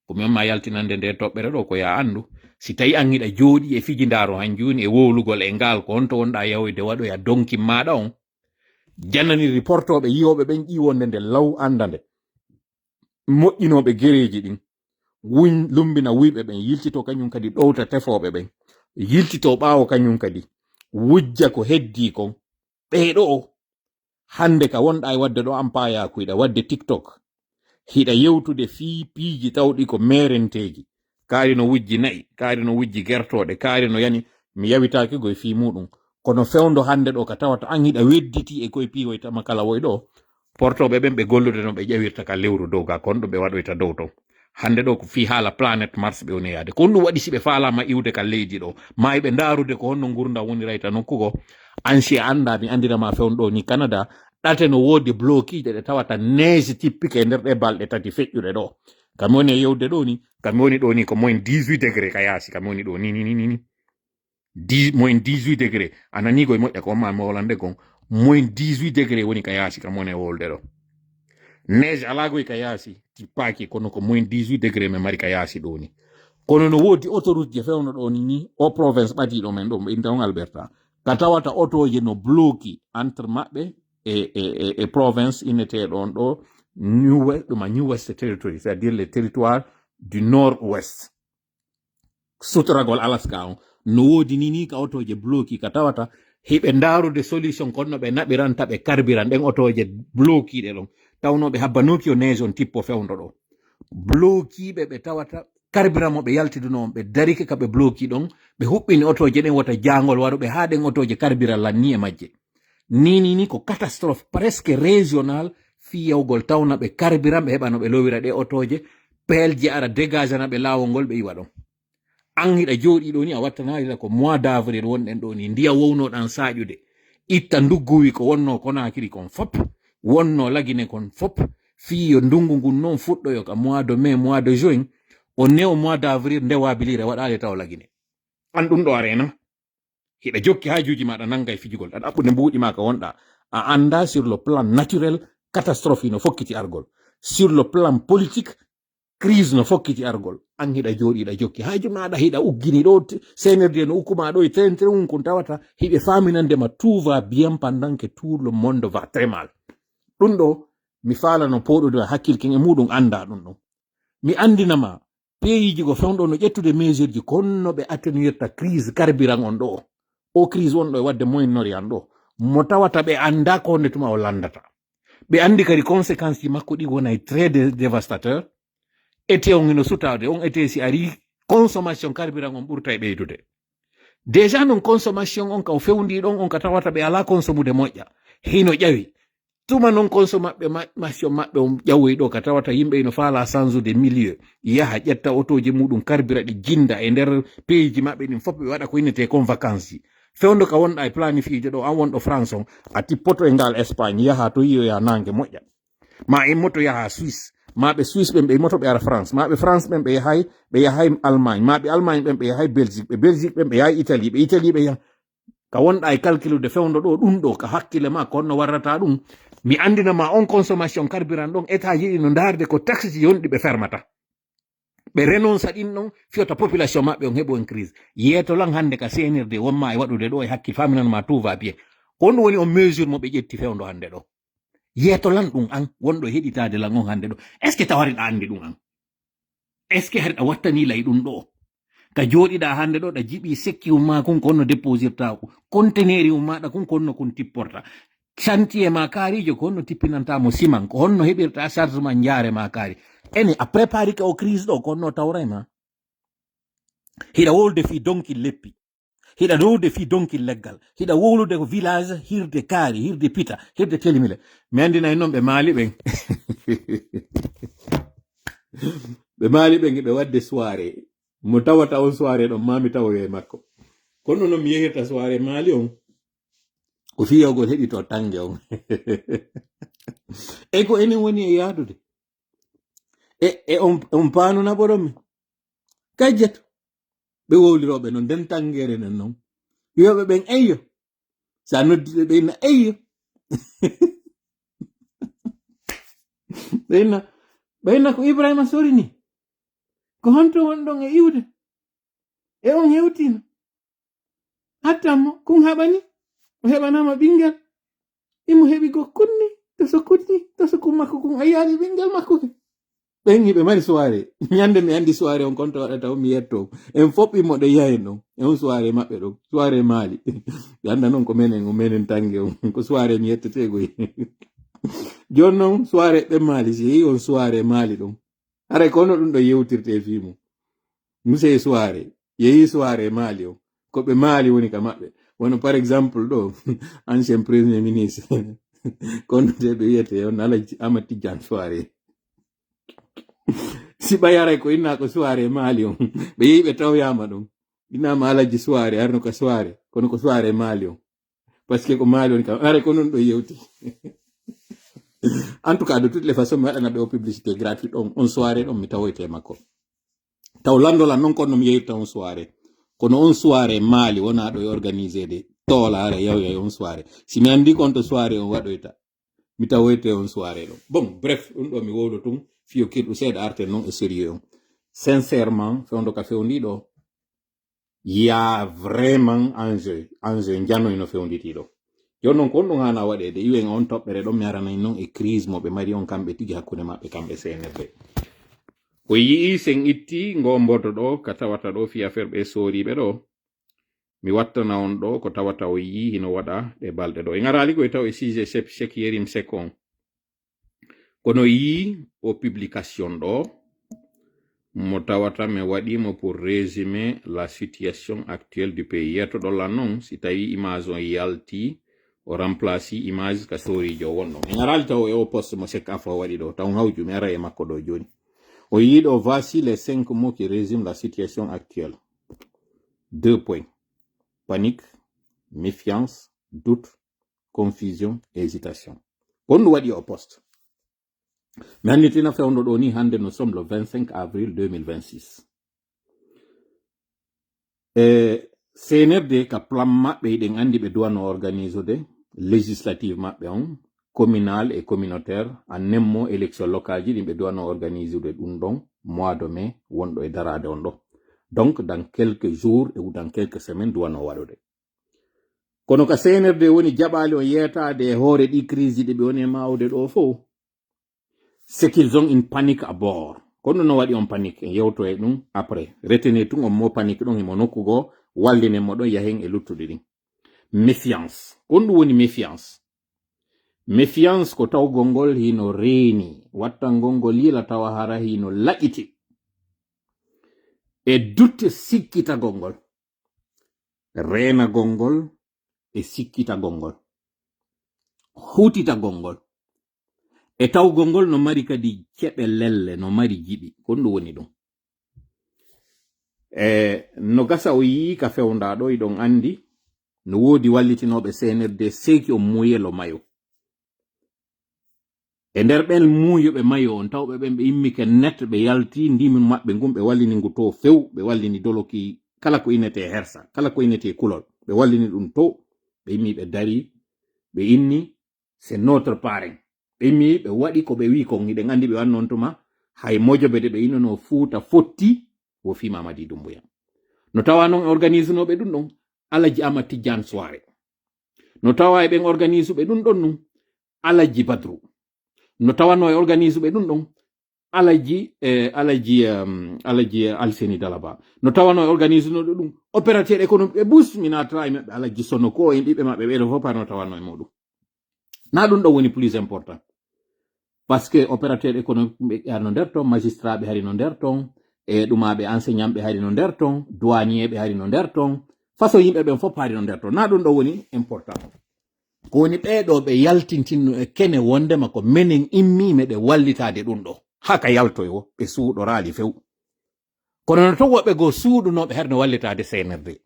Ko mi on ma yaltinande nde toɓɓere ɗo ko ya anndu. Si tawi an hiɗa jooɗi e fijindaaru hanjuni e wowlugol e ngaal ko honto wonɗa yahoyde waɗoya donkin maaɗa on, janani riportooɓe yiyooɓe ɓen ƴiwonde nde law annda nde. Moƴƴinooɓe gereeji ɗin, wuñ lumbina wuyɓe ɓen, yiltitoo kañum kadi ɗowta tefooɓe ɓen, yiltitoo ɓaawo kañum kadi, wujja ko heddii kon. Ɓee ɗoo, hannde ka wonɗaa e waɗde ɗoo ampayaaku, hiɗa waɗde TikTok, hiɗa yewtude fii piiji tawɗi ko meerenteeji, kaari no wujji na'i, kaari no wujji gertooɗe, kaari no yani, mi yawitaaki goy fii muuɗum. Kono fewndo hannde ɗoo ka tawata an hiɗa wedditii e koye piiwoy tama kala woy ɗoo, portooɓe ɓen ɓe gollude no ɓe ƴawirta ka lewru dow ga kon ɗo ɓe waɗoyta dow ton. Hannde ɗoo ko fii haala planète Mars ɓe woni yaade. Ko honɗum waɗi si ɓe faalaama iwde ka leydi ɗoo? Maa hiɓe ndaarude ko honno ngurndan wonirayta nokku goo? An si a anndaa, mi anndira ma fewndo ɗoo ni Canada, ɗate no woodi blokiiɗe ɗe tawata neige typique e nder ɗee balɗe tati feƴƴuɗe ɗoo. Ka mi woni e yewde ɗoo ni, ka mi woni ɗoo ni ko moins dix-huit degré ka yaasi, ka mi woni ɗoo ni, ni, ni, ni, ni. Dix, moins dix-huit degré. A nanii koy moƴƴa ko on ma mi wolande kon. Moins dix-huit degré woni ka yaasi ka mone wolde ɗo. Neige alaa koy ka yaasi, tippaaki, kono ko moins dix-huit degré men mari ka yaasi ɗo ni. Kono no woodi autoroute je fewno ɗo ni, ni, o province ɓadiiɗo men ɗo, mo innde on Alberta. Ka tawata otooje no bloki entre maɓɓe e, e, e, e province inneteeɗo on ɗo New West, ɗuma New West Territory, c'est-à-dire les territoires du Nord-Ouest. Sutoragol Alaska on. No woodi ni, ni ka otooje bloki ka tawata hiɓe ndaarude solution kon no ɓe naɓiranta ɓe carburant ɗen otooje blokiiɗe ɗon. Tawnoo ɓe habbanooki yo neige on tippo fewndo ɗo. Blokiiɓe ɓe tawata carburant mo ɓe yaltidunoo on, ɓe darike ka ɓe bloki ɗon, ɓe huɓɓini otooje ɗen wota jaangol waru ɓe haa ɗen otooje carburant lannii e majje. Ni, ni, ni ko catastrophe presque régional fii yawgol tawna ɓe carburant ɓe heɓa no ɓe lowira ɗe otooje, peelje ara dégagana ɓe laawol ngol ɓe iwa ɗon. An hiɗa jooɗii ɗoo ni a wattanaali la ko mois d'avril wonɗen ɗoo ni, ndiya wownoɗan saaƴude, itta ndugguwi ko wonnoo Konaakiri kon fop, wonnoo Lagine kon fop, fii yo ndungu ngun non fuɗɗoyo ka mois de mai, mois de juin, o newo mois d'avril nde waabilire waɗaali taw Lagine. An ɗum ɗo a reena. Hiɗa jokki haajuuji maaɗa nannga e fijugol, ɗa ɗaɓɓude mbuuɗi maa ka wonɗa. A annda sur le plan naturel, catastrophe no fokkiti argol. Sur le plan politique, crise no fokkiti argol. An hiɗa jooɗi, hiɗa jokki haaju maaɗa, hiɗa uggini ɗo, t-, C N R D no ukku maa ɗo e tren tren kun tawata, hiɓe faaminande ma tout va bien pendant que tout le monde va très mal. Ɗum ɗo, mi faala no pooɗude ma hakkil ken e muɗum annda ɗum ɗo. Mi anndina ma, peyiiji go fewndo no ƴettude mesurji kon no ɓe atténuirta crise carburant on ɗo. O crise wonɗo e waɗde Moyen-Orient ɗo. Mo tawata ɓe annda ko honde tuma o lanndata. Ɓe anndi kadi conséquence ji makko ɗi wonay très dé-, dévastateur. Été on hino sutaade, on été si ari, consommation carburant on ɓurta e ɓeydude. Déjà non consommation on ka o fewndi ɗon, on ka tawata ɓe alaa consommude moƴƴa. Hino ƴawi. Tuma non conso maɓɓe, ma-, mation maɓɓe on ƴawoyi ɗo ka tawata yimɓe ino faala sansude milieu. Yaha ƴetta otooje muɗum, karbira ɗi, jinda e nder peyiiji maɓɓe ɗin fof ɓe waɗa ko innetee kon vacances ji. Fewndo ka wonɗa e planifiijo ɗo, an wonɗo France on, a tippoto e ngal Espagne, yaha to yi'oya nange moƴƴa. Ma immoto yaha Suisse, ma ɓe Suisse ɓen ɓe immoto ɓe ara France, ma ɓe France ɓen ɓe yahay, ɓe yahay Allemagne, ma ɓe Allemagne ɓen ɓe yahay Belgique, ɓe Belgique ɓen ɓe yahay Italie, ɓe Italie ɓe yahay. Ka wonɗa e calculude fewndo ɗo, ɗun ɗo, ka hakkille ma, ko honno warrata ɗun? Mi anndina ma on consommation carburant ɗon, état ji ɗi no ndaarde ko taxe ji yonɗi ɓe fermata. Ɓe renonsa ɗin ɗon, fiyota population maɓɓe on heɓu en crise. Yeeto lan hannde ka C N R D wonma e waɗude ɗo e hakkil faminanma tout va bien. Ko honɗun woni on mesure mo ɓe ƴetti fewndo hannde ɗo? Yeeto lan ɗun an, wonɗo e heɗitaade lan on hannde ɗo. Est-ce que tawari ɗa anndi ɗun an? Est-ce que hari ɗa wattani lay ɗun ɗo? Ka jooɗiɗa hannde ɗo, ɗa jiɓi sekki umma kun ko honno déposirta ko, conteneur umma ɗa kun ko honno kun tipporta. Chantier ma kaarijo ko honno tippinanta mo siman, ko honno heɓirta charge ma njaare ma kaari. Ene a préparé ka o crise ɗo, ko honno tawray ma. Hiɗa wowlude fii donki leppi. Hiɗa wowlude fii donki leggal. Hiɗa wowlude ko village hirde kaari, hirde pita, hirde telimile. Mi anndinay non ɓe maali ɓen. Ɓe maali ɓen, ɓe waɗde soirée. Mo tawata on soirée ɗon, ma mi tawoyo e makko. Kono non mi yehirta soirée maali on. Ko fiyogol heɗito tange on. E ko enen woni e yaadude. E, e on, on paanu naɓoron mi. Kajjat. Ɓe wowlirooɓe non, nden tangere nen non. Wi'ooɓe ɓen, "Eyyo." Sa noddi ɓe, ɓe inna, "Eyyo." Ɓe inna, ɓe inna, "Ko Ibrahima Sori ni? Ko honto wonɗon e iwde? E on hewtiino?" Attan mo, kun haɓani, o heɓanaama ɓinngel. Imo heɓi gokkun ni, to sokkuti, to sokkun makko kun, a yi'aali ɓinngel makko ke. Ɓen hiɓe mari soirée. Ñande mi anndi soirée on konto waɗata on, mi yetto on. En fof ɓimmo ɗe yahen ɗon. E on soirée maɓɓe ɗon. Soirée Mali. Ɓe annda non ko menen, o menen tange on. Ko soirée mi yettetee goy. Jooni non soirée ɓe Mali, si yehi on soirée Mali ɗon. Haray ko hono ɗum ɗo yewtirte e fii mum. Monsieur soirée, yehi soirée Mali o. Ko ɓe Mali woni ka maɓɓe. Wano par exemple ɗo, ancien premier ministre. Kono te ɓe wiyete on Alaji Amat Tijjan soirée. Si ɓay haray ko inna ko soirée Mali on. Ɓe yehi ɓe tawyaama ɗum. Innaama Alaji soirée, arno ka soirée. Kono ko soirée Mali on. Parce que ko Mali woni kam. Haray ko non ɗo yewti. En tout cas, de toutes les façons, mi waɗana ɓe o publicité gratuit ɗon. On soirée ɗon mi tawoyte e makko. Taw landola non kono mi yeyta on soirée. Kono on soirée Mali wona ɗo e organisé de. Tola haray yawya on soirée. Si mi anndi kon to soirée on waɗoyta. Mi tawoyte on soirée ɗon. Bon, bref, ɗum ɗo mi wowlo tun. Fiyo kirɗu seeɗa arten non e sérieux on. Sincèrement, fewndo ka fewndi ɗo. Y a vraiment enjeu, enjeu njanoy no fewnditi ɗo. Jooni non ko honɗum haana waɗeede? Iwen on toɓɓere ɗon mi aranay non e crise mo ɓe mari on kamɓe tigi hakkunde maɓɓe kamɓe C N R D. O yi'i sen itti ngo mboto ɗo ka tawata ɗo fii affaire ɓe sooriiɓe ɗo. Mi wattana on ɗo ko tawata o yi'i hino waɗa ɗe balɗe ɗo. En araali ko e taw e sujet Cheick, Cheick Yérim Seck on. Kono yii o publication ɗo, mo tawata mi waɗi mo pour résumer la situation actuelle du pays. Yeetoɗo lan non, si tawi image on yalti, o remplace image ka sooriijo wonno. En araali taw e o poste mo Seck Afo waɗi ɗo, taw hawju mi ara e makko ɗo jooni. O yii ɗo, voici les cinq mots qui résument la situation actuelle. Deux points. Panique, méfiance, doute, confusion, hésitation. Ko honɗum waɗi o poste? Mi annitina fewndo ɗo ni hannde, nous sommes le vingt-cinq avril deux mille vingt-six. E C N R D ka plan maɓɓe, hiɗen anndi ɓe duwano organisude législative maɓɓe on, communal et communautaire, en même élection locale ji ɗin ɓe duwano organisude ɗum ɗon mois de mai wonɗo e daraade on ɗo. Donc, dans quelques jours ou dans quelques semaines duwano waɗude. Kono ka C N R D woni jaɓaali on yeetaade e hoore ɗi crise ɗi ɓe woni e maawde ɗo fof. C'est qu'ils ont une panique à bord. Kono no waɗi on panique, en yewto e ɗum après. Retenez tun on mo panique ɗon himo nokku goo, wallinen mo ɗon yahen e luttuɗi ɗin. Méfiance. Ko honɗum woni méfiance? Méfiance ko tawgol ngol hino reeni, wattangol ngol yila tawa hara hino laƴiti. E doute, sikkitagol ngol. Reenagol ngol e sikkitagol ngol. Hutitagol ngol. E tawgol ngol no mari kadi ceɓe lelle, no mari jiɓi. Ko honɗum woni ɗum? E no gasa o yii ka fewndaa ɗo, hiɗon anndi, No woodi wallitinooɓe C N R D seeki on muuyelo mayo. E nder ɓen muuyuɓe mayo on, tawɓe ɓen ɓe immike net, ɓe yalti ndimin maɓɓe ngun, ɓe wallini ngu to few, ɓe wallini Doloki, kala ko innetee Hersa, kala ko innetee Kulol, ɓe wallini ɗum to, ɓe immi ɓe dari, ɓe inni, c'est notre parrain. Ɓe immi ɓe waɗi ko ɓe wi'i kon, hiɗen anndi ɓe wanno on tuma, hay mojobe de ɓe innonoo Fuuta fotti, wo fii Mamadi Dumbuya. No tawa non e organisunooɓe ɗum ɗon, Alaji Ama Tijjaan Soirée. No tawa e ɓen organisuɓe ɗum ɗon nun, Alaji Badru. No tawanoo e organisuɓe ɗum ɗon, Alaji, eh, Alaji, um, Alaji, eh, Alseni Dalaba. No tawanoo e organisunoɗo ɗum, opérateur économique e bus, mi naatata e maɓɓe, Alaji Sono ko en ɓiɓɓe maɓɓe, ɓeɗo fof par no tawanoo e muɗum. Na ɗum ɗo woni plus important. Parce que opérateur économique ɓe hari no nder ton, magistrat ɓe hari no nder ton, e ɗumaɓe enseignant ɓe hari no nder ton, douanier ɓe hari no nder ton, façon yimɓe ɓen fof hari no nder ton. Na ɗum ɗo woni important. Ko woni ɓee ɗoo ɓe yaltintinno e kene wondema ko menen immii meɗen wallitaade ɗum ɗoo. Haa ka yaltoyoo, ɓe suuɗoraali few. Kono no ton woɓɓe goo suuɗunooɓe hari no wallitaade C N R D.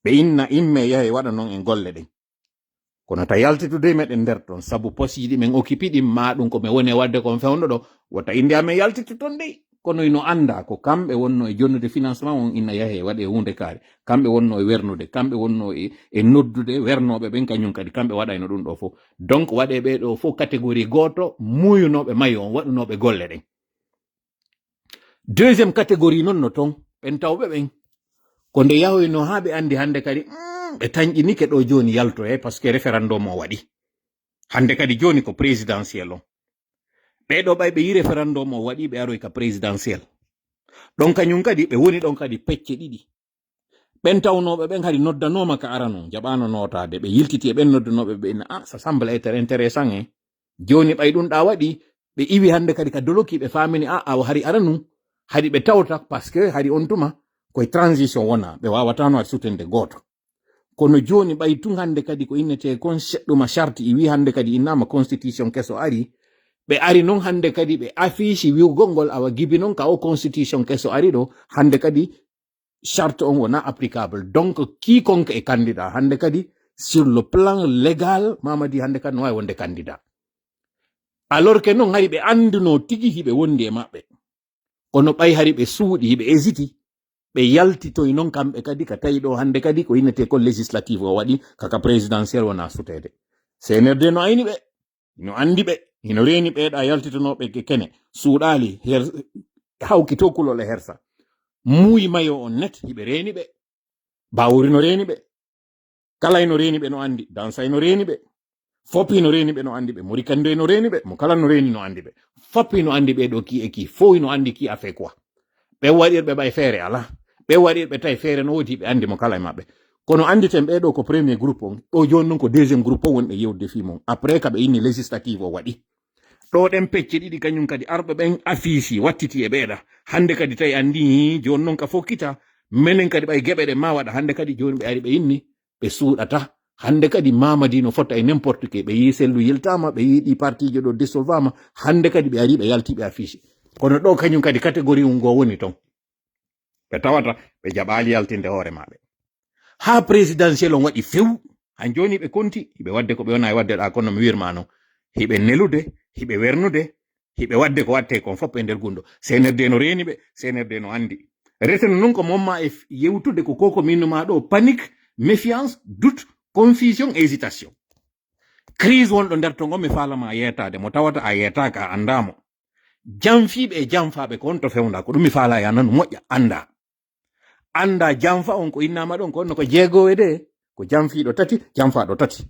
Ɓe inna immee yahee waɗa non en golle ɗen. Kono ta yaltitude meɗen nder ton, sabu posiiji men okipi ɗin, maa ɗum ko men woni e waɗde kon fewndo ɗo, wota innde amen yaltitu ton dey. Kono ino anndaa ko kamɓe wonnoo e jonnude financement on, inna yahee waɗee huunde kaari. Kamɓe wonnoo e wernude, kamɓe wonnoo e, e noddude wernooɓe ɓen, kañum kadi kamɓe waɗayno ɗum ɗoo fof. Donc, waɗee ɓee ɗoo fof catégorie gooto, muuyunooɓe mayo on, waɗunooɓe golle ɗen. Deuxième catégorie non no ton, ɓen tawɓe ɓen. Ko nde yahoyno haa ɓe anndi hannde kadi, mm, ɓe tanƴinike ɗoo jooni yaltoyay, parce que référendum o waɗi. Hannde kadi jooni ko présidentiel on. Ɓee ɗoo ɓay ɓe yi référendum o waɗi, ɓe aroy ka présidentiel. Ɗon kañum kadi, ɓe woni ɗon kadi pecce ɗiɗi. Ɓen tawnooɓe ɓen hari noddanooma ka arano, jaɓaano nootaade. Ɓe yiltiti e ɓen noddanooɓe ɓe, inna, "Ah, ça semble être intéressant, eh." Jooni ɓay ɗum ɗaa waɗi, ɓe iwi hannde kadi ka Doloki, ɓe faamini, "Ah, awa hari aranu." Hari ɓe tawta, parce que hari on tuma, koye transition wona, ɓe waawataano hari sutende gooto. Kono jooni ɓay tun hannde kadi ko innetee kon seɗɗuma charte, i wi hannde kadi innaama constitution keso ari. Ɓe ari non hannde kadi ɓe affiche wi'ugol ngol awa gibi non ka o constitution keso ari ɗo, hannde kadi charte on wona applicable. Donc, quiconque est candidat, hannde kadi sur le plan légal, Mamadi hannde kadi no waawi wonde candidat. Alors que non hari ɓe anndunoo tigi hiɓe wondi e maɓɓe. Kono ɓay hari ɓe suuɗi, hiɓe hésiti, ɓe yaltitoy non kamɓe kadi ka tawi ɗo hannde kadi ko innetee ko législative o waɗi, ka, ka présidentiel wona suteede. C N R D no ayni ɓe, no anndi ɓe, hino reeni ɓe ɗa yaltitonooɓe ke kene, suuɗaali, her-, hawki to kulol e hersa. Muuyi mayo on net, hiɓe reeni ɓe. Bawuri no reeni ɓe. Kala ino reeni ɓe no anndi. Dansay no reeni ɓe. Foppi no reeni ɓe no anndi ɓe. Morikandoy no reeni ɓe. Mo kala no reeni no anndi ɓe. Foppi no anndi ɓe ɗo ki e ki. Fow no anndi ki a fait quoi. Ɓe waɗirɓe ɓay feere alaa. Ɓe waɗirɓe tawi feere no woodi ɓe anndi mo kala e maɓɓe. Kono annditen ɓee ɗo ko premier groupe on. Ɗo jooni non ko deuxième groupe on woni ɓe yewtude fii mon. Après ka ɓe inni législative o waɗi. Ɗo ɗen pecce ɗiɗi kañum kadi arɓe ɓen affiche wattiti e ɓeeɗa. Hannde kadi tawi anndi hii, jooni non ka fokkita. Menen kadi ɓay geɓe ɗe ma waɗa. Hannde kadi jooni ɓe ari ɓe inni. Ɓe suuɗata. Hannde kadi Mamadi no fota e n'importe qui. Ɓe yii sellu yiltaama, ɓe yii ɗi partiijo ɗo dissolvaama. Hannde kadi ɓe ari ɓe yalti ɓe affiche. Kono ɗo kañum kadi catégorie un ngo woni ton. Ɓe tawata ɓe jaɓaali yaltinde hoore maɓɓe. Haa présidentiel on waɗi few. Han jooni ɓe konti, hiɓe waɗde ko ɓe wona e waɗde ɗa kono mi wirma non. Hiɓe nelude, hiɓe wernude, hiɓe waɗde ko waɗte kon fof e nder gunndo. C N R D no reeni ɓe, C N R D no anndi. Reteno non ko momma e f-, yewtude ko koko minnuma ɗo, panique, méfiance, doute, confusion, hésitation. Crise wonɗo nder ton on mi faalama yeetaade mo, tawata a yeetaaka, a anndaa mo. Janfiiɓe e janfaaɓe ko on to fewnda, ko ɗum mi faala ya nanu moƴƴa, anndaa. Anndaa janfa on ko innaama ɗon, ko on no ko jeegoowe de, ko janfiiɗo tati, janfaaɗo tati.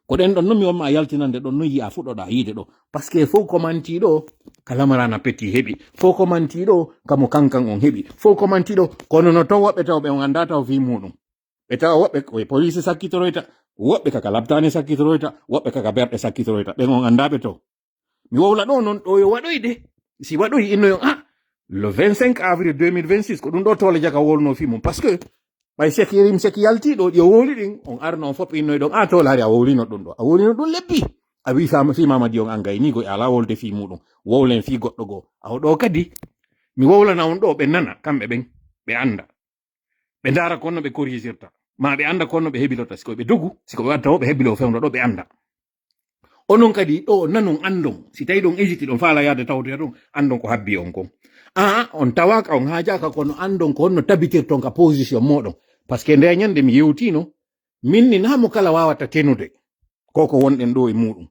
Ko ɗen ɗon non mi wonma a yaltinande ɗon non yi'a fuɗɗoɗaa yiide ɗo. Parce que fow komantii ɗo, ka lamaraana peti heɓi. Fow komantii ɗo, ka mo kankan on heɓi. Fow komantii ɗo, kono no taw woɓɓe taw ɓe on anndaa taw fii muuɗum. Ɓe tawa woɓɓe ko e police sakkitoroyta, woɓɓe kaka labtaani sakkitoroyta, woɓɓe kaka berɗe sakkitoroyta. Ɓen on anndaa ɓe to. Mi wowla ɗo non, ɗo yo waɗoy de. Si waɗoy inno yo, ah, le vingt-cinq avril deux mille vingt-six, ko ɗum ɗo Toole Jaka wolno fii mum. Parce que, ɓay Cheikh Yérim Seck yalti ɗo, ɗi o wowli ɗin, on arno on fof innoy ɗon, ah, Toole hari a wowlino ɗum ɗo. A wowlino ɗum lebbi. A wi fama, fii Mamadi on an gayni goy ala wolde fii muɗum. Wowlen fii goɗɗo goo. Aw ɗo kadi, mi wowlana on ɗo, ɓe nana, kamɓe ɓen, ɓe annda. Ɓe ndaara ko no ɓe corrigirta. Ma ɓe annda ko honno ɓe hebloto, si ko ɓe dogu, si ko ɓe watta o, ɓe heblo fewndo ɗo ɓe annda. Onon kadi ɗo nanon, anndon. Si tawi ɗon hésité, ɗon faala yaade tawtoya ton, anndon ko habbii on kon. Aa, on tawaaka, on haajaaka, kono anndon ko honno tabitirton ka position mooɗon. Parce que nde ñannde mi yewtiino, min ni naa mo kala waawata tenude ko ko wonɗen ɗo e muuɗum.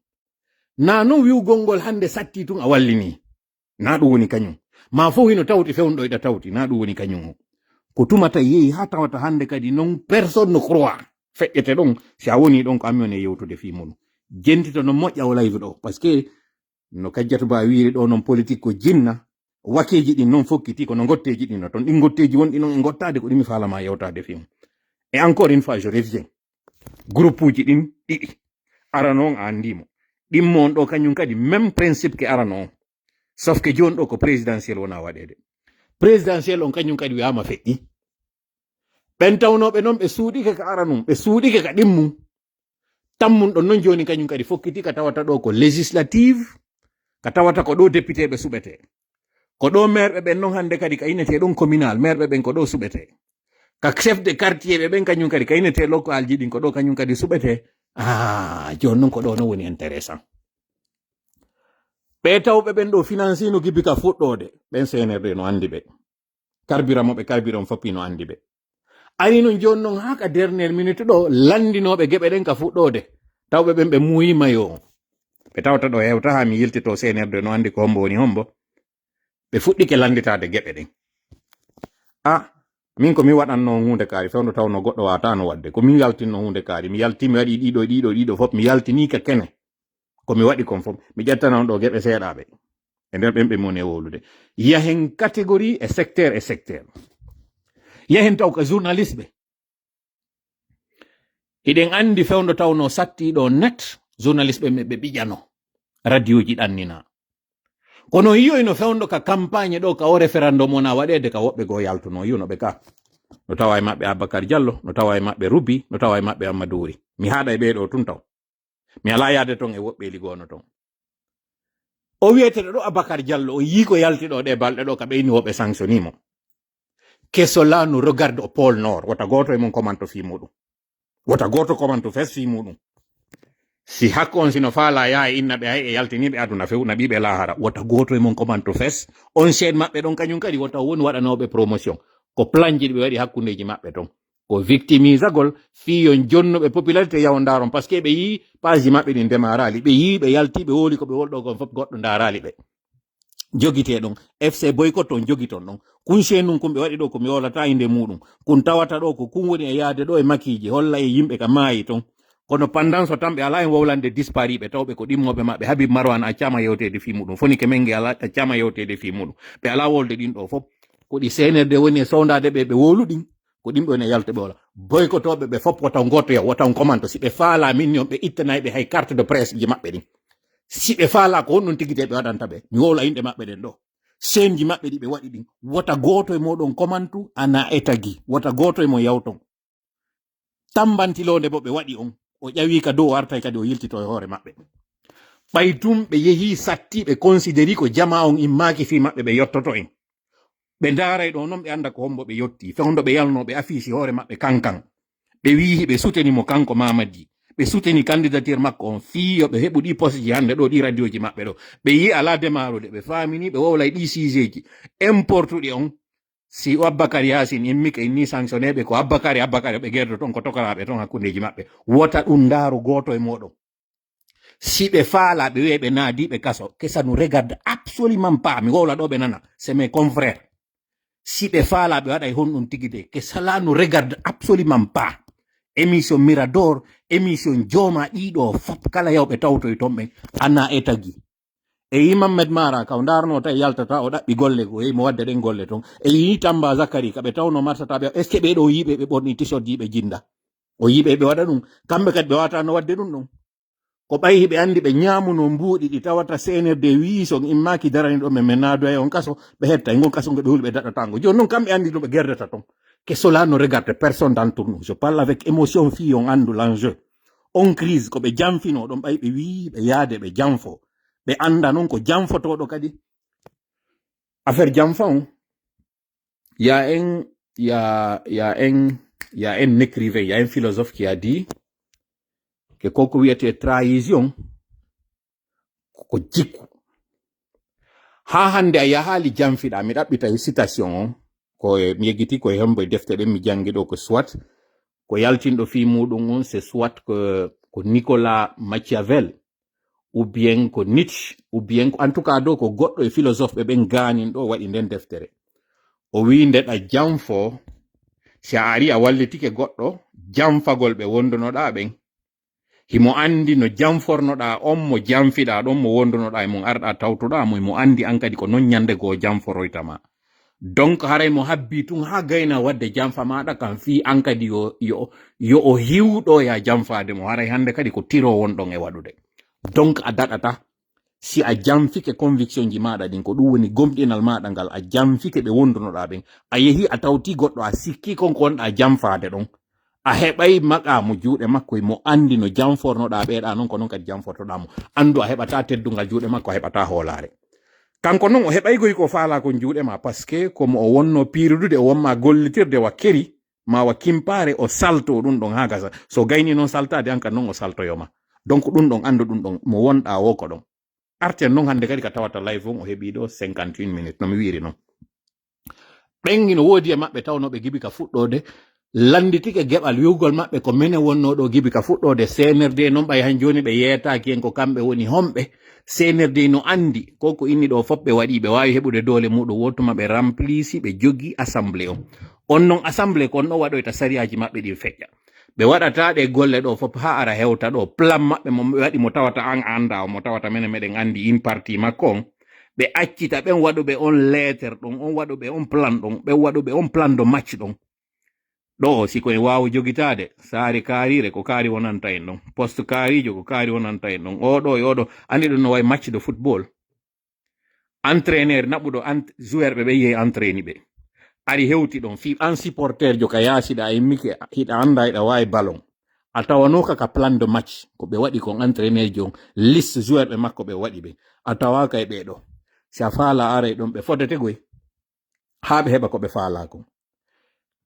Naa non wi'ugol ngol hannde sattii tun a wallinii. Naa ɗum woni kañum. Maa fof hino tawti fewndo ɗo iɗa tawti, naa ɗum woni kañum o. Ko tuma tawi yehi haa tawata hannde kadi non personne ne croit. Feƴƴete ɗon, si a woni ɗon ko an mi woni e yewtude fii muuɗum. Jentito no moƴƴa o live ɗo, parce que no Kajjatu Ba wiiri ɗo non politique ko jinna, wakeeji ɗin non fokkiti, kono ngotteeji ɗin no ton. Ɗin ngotteeji wonɗi non e ngottaade ko ɗi mi faala ma yewtaade fii mun. Et encore une fois, je reviens. Groupe uji ɗin ɗiɗi. Arano on a anndi mo. Ɗimmo on ɗo kañum kadi même principe ke arano on. Sauf que jooni ɗo ko présidentiel wona waɗeede. Présidentiel on kañum kadi wi'aama feƴƴi. Ɓen tawnooɓe non ɓe suuɗike ka aranun, ɓe suuɗike ka ɗimmun. Tammun ɗon non jooni kañum kadi fokkiti ka tawata ɗo ko législative, ka tawata ko ɗo député ɓe suɓete. Ko ɗo maire ɓe ɓen non hannde kadi ka inete ɗon communal, maire ɓe ɓen ko ɗo suɓete. Ka chef de quartier ɓe ɓen kañum kadi ka inete local ji ɗin ko ɗo kañum kadi suɓete. Ah, jooni non ko ɗo non woni intéressant. Ɓe tawɓe ɓen ɗo financino gibi ka fuɗɗoode, ɓen C N R D no anndi ɓe. Carburant mo ɓe carburant fof hino anndi ɓe. Ari non jooni non haa ka dernière minute ɗo, lanndinooɓe geɓe ɗen ka fuɗɗoode. Tawɓe ɓen ɓe muuyiima yo. Ɓe tawta ɗo hewta haa mi yiltito C N R D no anndi ko hombo woni hombo. Ɓe fuɗɗike lannditaade geɓe ɗen. Ah, min ko mi waɗanno huunde kaari, fewndo tawno goɗɗo waataano waɗde. Ko min yaltinno huunde kaari. Mi yalti, mi waɗi ɗiɗo, ɗiɗo, ɗiɗo fof, mi yaltinii ka kene. Ko mi waɗi kon fof, mi ƴettana on ɗo geɓe seeɗaaɓe. E nder ɓen ɓe mi woni e wowlude. Yahen catégorie e secteur e secteur. Yahen taw ka journaliste ɓe. Hiɗen anndi fewndo tawno satti ɗo net, journaliste ɓe ɓe ɓiƴano. Radioji ɗannina. Kono yiyoyno fewndo ka campagne ɗo ka o référendum wona waɗeede ka woɓɓe goo yaltuno, yi'uno ɓe ka. No tawa e maɓɓe Abakar Diallo, no tawa e maɓɓe Rubi, no tawa e maɓɓe Amadou Wuri. Mi haɗa e ɓee ɗo tun taw. Mi alaa yaade ton e woɓɓeeli goono ton. O wi'eteɗo ɗo Abakar Diallo, o yii ko yalti ɗo ɗe balɗe ɗo ka ɓeyni woɓɓe sanctionnii mo. Que cela nous regarde au pôle Nord. Wota gooto e mon commento fii muuɗum. Wota gooto commento fes fii muuɗum. Si hakko on sino faala yaa e inna ɓe hay e yaltiniiɓe aduna few, naɓiiɓe laahara. Wota gooto e mon commento fes. On chaîne maɓɓe ɗon kañum kadi wota won waɗanooɓe promotion. Ko planji ɗi ɓe waɗi hakkundeeji maɓɓe ton. Ko victimisagol fii yo jonnuɓe popularité yaw ndaaron. Parce que ɓe yii page maɓɓe ɗin ndemaraali. Ɓe yii ɓe yalti ɓe wowli ko ɓe wowli ɗo kon fof goɗɗo ndaaraali ɓe. Jogitee ɗon. F C boycott on jogiton ɗon. Kun chaîne nun kun ɓe waɗi ɗo ko mi wowlata innde muuɗum. Kun tawata ɗo ko kun woni e yaade ɗo e makiiji. Holla e yimɓe ka maayi ton. Kono pendant ce temps ɓe alaa en wowlande dispariiɓe tawɓe ko ɗimmooɓe maɓɓe. Habib Marwan accaama yewteede fii muuɗum. Fonike Mengi alaa accaama yewteede fii muuɗum. Ɓe alaa wolde ɗin ɗo fof. Ko ɗi C N R D woni e sowndaade ɓe, ɓe wowlu ɗin. Ko ɗin ɓe woni e yaltuɓe wala. Boykotooɓe ɓe fof wota on gooto yaw, wota on commento. Si ɓe faalaa min ni on ɓe ittanay ɓe hay carte de presse ji maɓɓe ɗin. Si ɓe faalaa ko honɗun tigi de ɓe waɗanta ɓe. Mi wowla inɗe maɓɓe ɗen ɗo. Chaîne ji maɓɓe ɗi ɓe waɗi ɗin. Wota gooto e mooɗon commentu ana e tagi. Wota gooto e mon yawton. Tambantiloonde bo ɓe waɗi on. O ƴawi ka dow o artay kadi o yiltito e hoore maɓɓe. Ɓay tun ɓe yehi satti ɓe considéri ko jamaa on immaaki fii maɓɓe ɓe yottoto en. Ɓe ndaaray ɗo non ɓe annda ko hombo ɓe yotti. Fewndo ɓe yalno ɓe affiche hoore maɓɓe kankan. Ɓe wi'i hiɓe suteni mo kanko Mamadi. Ɓe suteni candidature makko on fii yo ɓe heɓu ɗi poste ji hannde ɗo ɗi radioji maɓɓe ɗo. Ɓe yi'i alaa demarude ɓe faamini ɓe wowlay ɗi sujet ji. Importuɗi on si o Abubakar Yaasin immike inni sanctionné ɓe ko Abubakar, Abubakar ɓe gerdo ton ko tokoraaɓe ton hakkundeji maɓɓe. Wota ɗum ndaaru gooto e mooɗon. Si ɓe faalaa, ɓe wi'ay ɓe naadiiɓe kaso, que ça nous regarde absolument pas. Mi wowla ɗo ɓe nana, c'est mes confrères. Si ɓe faalaa, ɓe waɗay honɗun tigi de, que cela nous regarde absolument pas. Émission Mirador, émission Jooma ɗiɗo fop kala yaw ɓe tawtoy ton ɓen, ana e tagi. E yi Mammed Mara, ka o ndaarno tawi yaltata, o ɗaɓɓi golle, ko yehi mo wadde ɗen golle ton. E yi Tamba Zakari, ka ɓe tawno martata ɓe, est-ce que ɓe ɗo yiɓe ɓe ɓorni t-shirt yiɓe jinda? O yiɓe ɓe waɗa ɗum, kamɓe kadi ɓe wawata no wadde ɗum ɗon. Ko ɓay hiɓe anndi ɓe ñaamuno mbuuɗi ɗi tawata C N R D wi'i so on immaaki darani ɗo men, men naadoya on kaso, ɓe hetta e ngon kaso ngo ɓe huli ɓe daɗata ngo. Jooni non kamɓe anndi ɗum ɓe gerdata ton. Que cela ne regarde personne d'entre nous. Je parle avec émotion fii on anndu l'enjeu. On crise ko ɓe janfino ɗon ɓay ɓe wi'i ɓe yaade ɓe janfo. Ɓe annda non ko janfotooɗo kadi. Affaire janfa on. Ya en, ya, ya en, Il y a un écrivain, il y a un philosophe qui a dit que ko ko wiyetee trahison, ko jikku. Haa hannde a yahaali janfiɗaa, mi ɗaɓɓita e citation on, ko e, mi yeggitii ko e hombo e defte ɗen mi janngi ɗoo, ko soit ko yaltinɗo fii muuɗum on, c'est soit ko, ko Nicolas Machiavel, ou bien ko Nietzsche, ou bien ko, en tout cas, ɗoo ko goɗɗo e philosophe ɓe ɓen gaanin ɗoo waɗi nden deftere. O wi'i, nde ɗa janfoo, si a arii a wallitike goɗɗo, janfagol ɓe wondunoɗaa ɓen, himo anndi no janfornoɗaa on mo janfiɗaa ɗon, mo wondunoɗaa e mun, arɗaa tawtoɗaa mo, himo anndi an kadi ko non ñande goo janforoyta ma. Donc, haray mo habbii tun haa gayna wadde janfa maaɗa kan fii an kadi yo, yo, yo o hiwɗo ya janfaade mo. Haray hannde kadi ko tiro wonɗon e waɗude. Donc, a daɗata si a janfike conviction ji maaɗa ɗin, ko ɗum woni gomɗinal maaɗa ngal, a janfike ɓe wondunoɗaa ɓen, a yehi a tawti goɗɗo, a sikki kon ko wonɗaa janfaade ɗon, a heɓay maqaamu juuɗe makko, mo anndi no janfornoɗaa ɓeeɗaa non, ko non kadi janfortoɗaa mo. Anndu a heɓataa teddungal juuɗe makko, a heɓataa hoolaare. Kanko non o heɓay goy ko faalaa kon juuɗe ma, parce que ko mo o wonno piirudude, o wonma gollitirde wa keri, ma wa kimpaare, o salto ɗum ɗon haa gasa. So gayni non saltaade, an kan non o saltoyo ma. Donc ɗum ɗon, anndu ɗum ɗon, mo wonɗaa wo ko ɗon. Arten non hannde kadi ka tawata live on, o heɓii ɗo cinquante et une minutes, no mi wi'iri non. Ɓen hino woodi e maɓɓe tawnooɓe gibi ka fuɗɗoode, lannditike geɓal wi'ugol maɓɓe ko menen wonnoo ɗo gibi ka fuɗɗoode C N R D, non ɓay han jooni ɓe yeetaaki en ko kamɓe woni homɓe. C N R D no anndi ko ko inni ɗo fof ɓe waɗi, ɓe waawi heɓude doole muɗum, woo tuma ɓe remplisi, ɓe jogi assemblée on. On non assemblée ko on ɗo waɗoyta sariyaaji maɓɓe ɗin feƴƴa. Ɓe waɗata ɗe golle ɗo fof haa ara hewta ɗo plan maɓɓe mo ɓe waɗi mo tawata an a anndaa o, mo tawata menen meɗen anndi in parti makko on. Ɓe accita ɓen waɗuɓe on lettre ɗon, on waɗuɓe on plan ɗon, ɓen waɗuɓe on plan de match ɗon. Ɗo o, si ko en waawu jogitaade, saare kaariire ko kaari wonanta en ɗon, poste kaariijo ko kaari wonanta en ɗon, oo ɗo e oo ɗo, anndi ɗum no wayi match de football. Entraîneur naɓuɗo ent-, joueur ɓe ɓe yehi entraîni ɓe. Ari hewti ɗon, fii an supporterjo ka yaasi ɗa, a immike hiɗa annda hiɗa waawi ballon. A tawanooka ka plan de match, ko ɓe waɗi kon entraîneur jon, liste joueur ɓe makko ɓe waɗi ɓe. A tawaaka e ɓee ɗo. Si a faalaa aray ɗon ɓe fodete goy. Haa ɓe heɓa ko ɓe faalaa kon.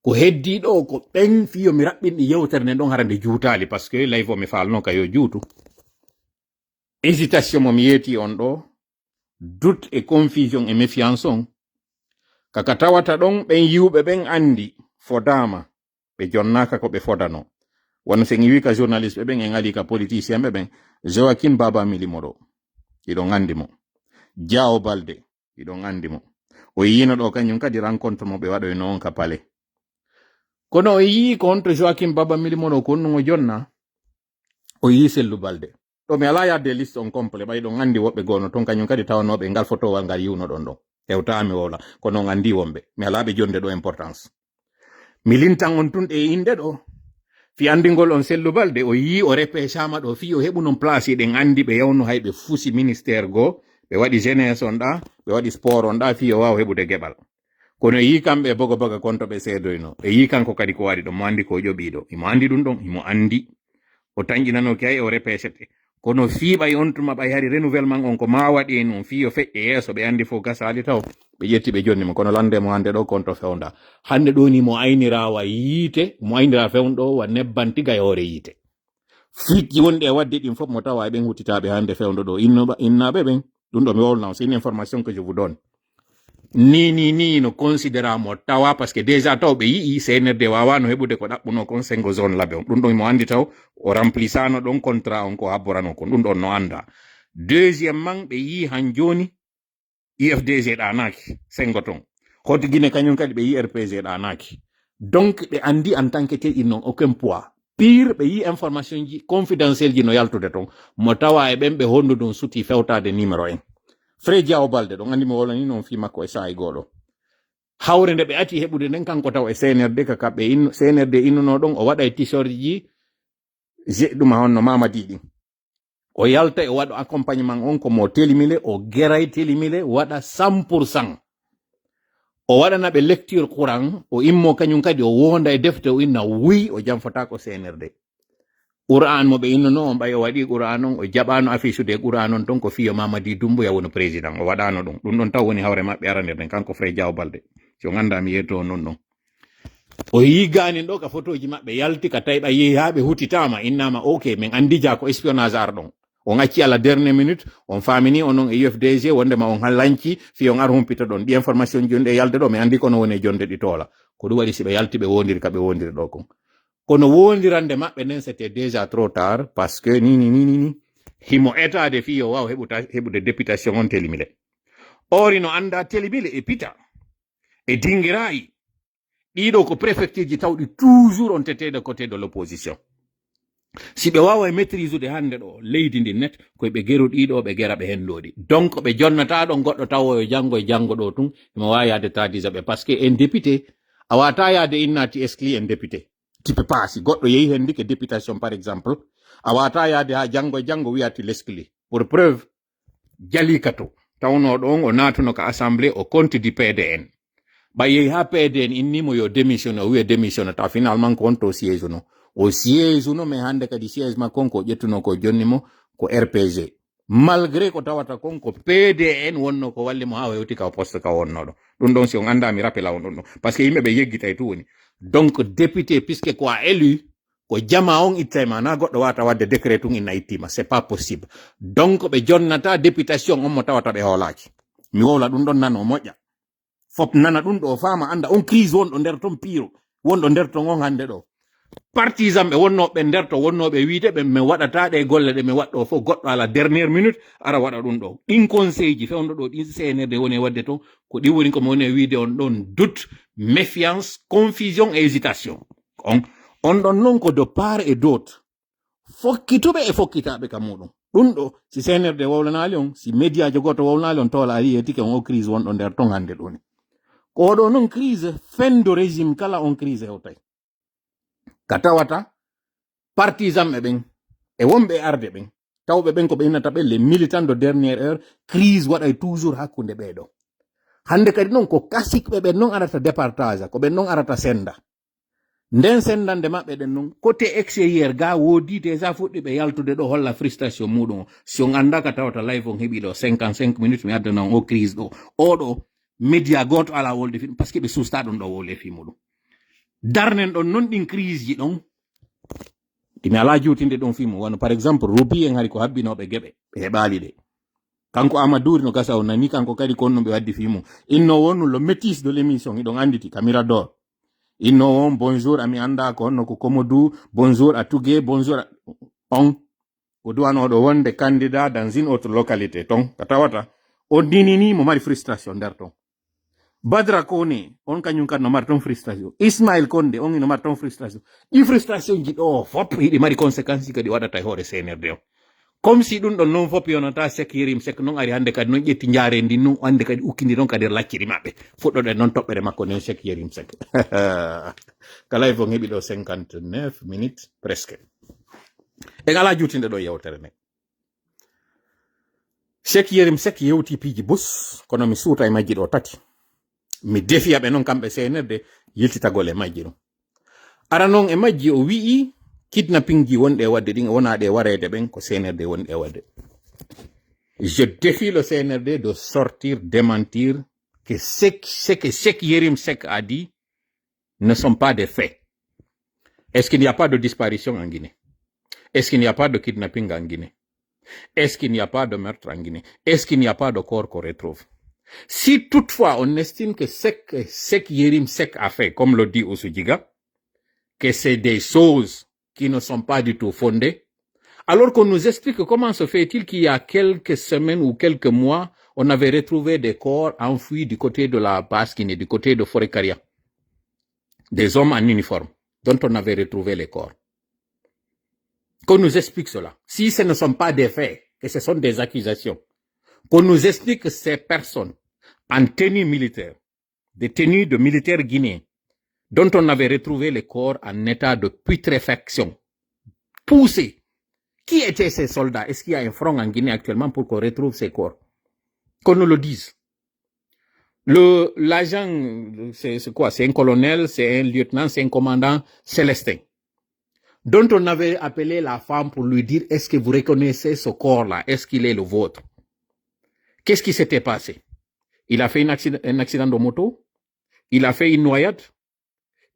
Ko heddii ɗo ko ɓen fii yo mi raɓɓin ɗi yewtere nden ɗon hara nde juutaali, parce que live o mi faalnoo ka yo juutu. Hésitation mo mi yeeti on ɗo, doute et confusion et méfiance on. Kaka tawata ɗon ɓen yiwɓe ɓen anndi fodaama, ɓe jonnaaka ko ɓe fodanoo. Wano sen iwi ka journaliste ɓe ɓen, en ali ka politicien ɓe ɓen, Joaquin Baba Milimo ɗo, hiɗon anndi mo. Jao Balde, hiɗon anndi mo. O yiino ɗo kañum kadi rencontre mo ɓe waɗoyno on ka palais. Kono o yii ko honto Joaquin Baba Milimo ɗo ko honɗum o jonna, o yii Sellu Balde. Ɗo mi alaa yaadde e liste on complet, ɓay ɗon anndi woɓɓe goono ton, kañum kadi tawanooɓe e ngal fotowal ngal yiwnoɗon ɗon. Hewtaa mi wowla, kono on anndi wonɓe. Mi alaa ɓe jonde ɗo importance. Mi lintan on tun ɗe inɗe ɗo. Fii anndingol on Sellu Balde, o yii o repêchama ɗo, fii o heɓu non place, eɗen anndi ɓe yawno hay ɓe fusi ministère goo, ɓe waɗi jeunesse on ɗa, ɓe waɗi sport on ɗa, fii o waawa heɓude geɓal. Kono yii kamɓe e bogo boga kon to ɓe seedoyno. E yii kanko kadi ko waɗi ɗon, mo anndi ko o ƴoɓii ɗo. Himo anndi ɗum ɗon, himo anndi. O tanƴinanooki hay o repêchete. Kono fii ɓay on tuma ɓay hari renouvellement on ko maa waɗi e non, fii yo feƴƴe yeeso, ɓe anndi fof gasaali taw. Ɓe ƴetti ɓe jonni mo, kono lande mo hannde ɗo kon to fewnda. Hannde ɗo ni mo ayniraa wa yiite, mo ayniraa fewnɗo wa nebban tiga e hoore yiite. Fiiji wonɗi e waɗde ɗin fof mo tawa e ɓen huttitaaɓe hannde fewndo ɗo innoɓa-, innaaɓe ɓen. Ɗum ɗo mi wowlna on, c'est une information que je vous donne. Ni, ni, ni no considéra mo tawa, parce que déjà taw ɓe yi'i C N R D waawaano heɓude ko ɗaɓɓunoo kon sengo zone labe on. Ɗum ɗon mo anndi taw o remplissano ɗon contrat on ko habborano kon. Ɗum ɗon no annda. Deuxièmement, ɓe yi'i han jooni U F D G ɗaanaaki, sengo ton. Hoto Guinée kañum kadi ɓe yi'i R P G ɗaanaaki. Donc, ɓe anndi en tant que tel, ils n'ont aucun poids. Pire, ɓe yi'i information ji confidentiel ji no yaltude ton. Mo tawa e ɓen ɓe hondu ɗum suti fewtaade numéro en. Frère Diao Balde, ɗon anndi mi wolani non fii makko e saa'i goo ɗo. Hawre nde ɓe ati heɓude nden kanko taw e C N R D ka kamɓe inno, C N R D innuno ɗon, o waɗa e t-shirt ji, je-, ɗum honno Mamadi ɗin. O yalta e waɗo accompagnement on ko mo telimile, o geray telimile, waɗa cent pour cent. O waɗana ɓe lecture Qur'an, o immo kañum kadi o wonda e defte, o inna wuy, o janfata ko C N R D. Qur'an mo ɓe innuno on ɓay o waɗi Qur'an on, o jaɓano affichude Qur'an on ton ko fiyo Mamadi Doumbouya woni président. O waɗano ɗum. Ɗum ɗon taw woni hawre maɓɓe arande nden, kanko Frère Diao Balde. Si on annda mi yeeto on non ɗon. O yii gaanin ɗoo ka fotooji maɓɓe yalti ka tawi ɓay yehi haa ɓe hutitaama, innaama, "Ok, min anndi jaa ko espionnage arɗon." On acci à la dernière minute, on faamini onon e U F D G wondema on hallanci fii on ar humpita ɗon. Ɗi information ji on ɗe yalta ɗoo, mi anndi kono woni e jonde ɗi toola. Ko ɗum waɗi si ɓe yalti ɓe wondiri ka ɓe wondiri ɗoo kon. Kono wondirande maɓɓe nden, c'était déjà trop tard, parce que ni, ni, ni, ni, ni. Himo etaade fii yo waaw heɓuta-, heɓude députation on Télémilé. Or, hino anndaa Télémilé e Pita, e Dingiraay. Ɗiɗo ko préfecture ji tawɗi toujours on tete de côté de l'opposition. Si ɓe waaway maîtrise ude hannde ɗoo leydi ndin net, koye ɓe geru ɗiɗo, ɓe gera ɓe henndoo ɗi. Donc, ɓe jonnataa ɗon goɗɗo tawoyo janngo e janngo ɗoo tun, himo waawi yaade taadisa ɓe. Parce que un député, a waawataa yaade inna ti exclu un député. Tu peux pas, si goɗɗo yehi henndike députation, par exemple, a waawataa yaade haa janngo e janngo wi'a ti l'exclu. Pour preuve, Jalika to, tawnoo ɗon o naatuno ka assemblée, o compte du P D N. Ɓay yehi haa P D N inni mo yo démissionné, o wi'a démissionné, tawa finalement ko on to siège no. O siège no, mais hannde kadi siège makko on ko ƴettuno ko jonni mo ko R P G. Malgré ko tawata kon ko P D N wonno ko walli mo haa o hewti ka o poste ka wonno ɗo. Ɗum ɗon si on anndaa mi rappela on ɗum ɗon. Parce que yimɓe ɓe yeggitay tu woni. Donc député, puisque ko a élu, ko jamaa on ittay ma, na goɗɗo waata wadde décret tun inna ittima. C'est pas possible. Donc ɓe jonnata députation on mo tawata ɓe hoolaaki. Mi wowla ɗum ɗon nano moƴƴa. Fop nana ɗum ɗo faama annda on crise wonɗo nder ton piiro. Wonɗo nder ton on hannde ɗo. Partisan ɓe wonnooɓe nder to wonnooɓe wiide ɓe mi waɗata ɗe golle ɗe mi waɗɗo fof goɗɗo à la dernière minute ara waɗa ɗum ɗo. Ɗin conseil ji fewndo ɗo ɗin C N R D woni e waɗde ton ko ɗi woni ko mi woni e wiide on ɗon doute, méfiance, confusion et hésitation. On, on ɗon non ko de part et d'autre. Fokkituɓe e fokkitaaɓe ka muɗum. Ɗum ɗo, si C N R D wowlanaali on, si médiajo gooto wowlanaali on, toola ari yeetike on o crise wonɗo nder ton hannde ɗoni. Ko oɗo non crise fin de régime kala on crise hewtay. Ka tawata, partisan ɓe ɓen, e wonɓe e arde ɓen, tawɓe ɓen ko ɓe innata ɓen les militants de dernière heure, crise waɗay toujours hakkunde ɓee ɗo. Hannde kadi non ko kasikɓe ɓen non arata départage, ko ɓen non arata senda. Nden sendande maɓɓe ɗen non, côté extérieur ga woodi déjà fuɗɗi ɓe yaltude ɗo holla frustration muɗum. Si on annda ka tawata live on heɓi ɗo cinquante-cinq minutes mi addana on o crise ɗo. Oɗo média gooto ala wolde fi ɗum, parce que ɓe susta ɗum ɗo wowle fi muɗum. Darnen ɗon non ɗin crise ji ɗon. Ɗi mi ala juutinde ɗum fi mum. Wano par exemple, Rubi en hari ko habbinooɓe geɓe, ɓe heɓaali ɗe. Kanko Amadou no gasa o nani, kanko kadi ko honno ɓe waddi fi mum. Inno wonu le métis de l'émission, hiɗon anditi, Camira Dor. Inno on, bonjour, ami anda ko honno ko Komodou, bonjour à Tougué, bonjour à on. Ko duwanoɗo wonde candidat dans une autre localité ton, ka tawata, o dinini mo mari frustration nder ton. Badra Kone, on kañum kan no mari ton frustration. Ismail Konde, on no mari ton frustration. Ɗi frustration ji ɗo fop, hiɗi mari conséquence kadi waɗata e hoore C N R D o. Comme si ɗum ɗon non fop yonata Seck Yérim Seck non ari hannde kadi non ƴetti njaare ndi non hannde kadi ukkindi non kadi lacciri maɓɓe. Fuɗɗoɗen non toɓɓere makko nden Seck Yérim Seck. Kala e fof heɓi ɗo cinquante-neuf minutes presque. En alaa juutinde ɗo yewtere nden. Seck Yérim Seck yewti piiji bus, kono mi suuta e majji ɗo tati. Mi defiya ɓe non kamɓe C N R D yiltitagol e majji ɗum. Ara non e majji o wi'i kidnapping ji wonɗe e waɗde ɗin, wona ɗe wareede ɓen, ko C N R D wonɗe e waɗde. Je défie le C N R D de sortir, démentir que ce que, ce que Seck Yérim Seck a dit ne sont pas des faits. Est-ce qu'il n'y a pas de disparition en Guinée? Est-ce qu'il n'y a pas de kidnapping en Guinée? Est-ce qu'il n'y a pas de meurtre en Guinée? Est-ce qu'il n'y a pas de corps qu'on retrouve? Si toutefois on estime que ce que Seck Yérim Seck a fait, comme le dit Oussou Djiga, que c'est des choses qui ne sont pas du tout fondées, alors qu'on nous explique comment se fait-il qu'il y a quelques semaines ou quelques mois, on avait retrouvé des corps enfouis du côté de la Basse-Guinée, du côté de Forêt-Karia, des hommes en uniforme, dont on avait retrouvé les corps. Qu'on nous explique cela. Si ce ne sont pas des faits, que ce sont des accusations, qu'on nous explique que ces personnes en tenue militaire, des tenues de militaires guinéens, dont on avait retrouvé les corps en état de putréfaction, poussés. Qui étaient ces soldats? Est-ce qu'il y a un front en Guinée actuellement pour qu'on retrouve ces corps? Qu'on nous le dise. Le, l'agent, c'est, c'est quoi? C'est un colonel, c'est un lieutenant, c'est un commandant Célestin, dont on avait appelé la femme pour lui dire, est-ce que vous reconnaissez ce corps-là? Est-ce qu'il est le vôtre? Qu'est-ce qui s'était passé? Il a fait une accident, un accident de moto, il a fait une noyade,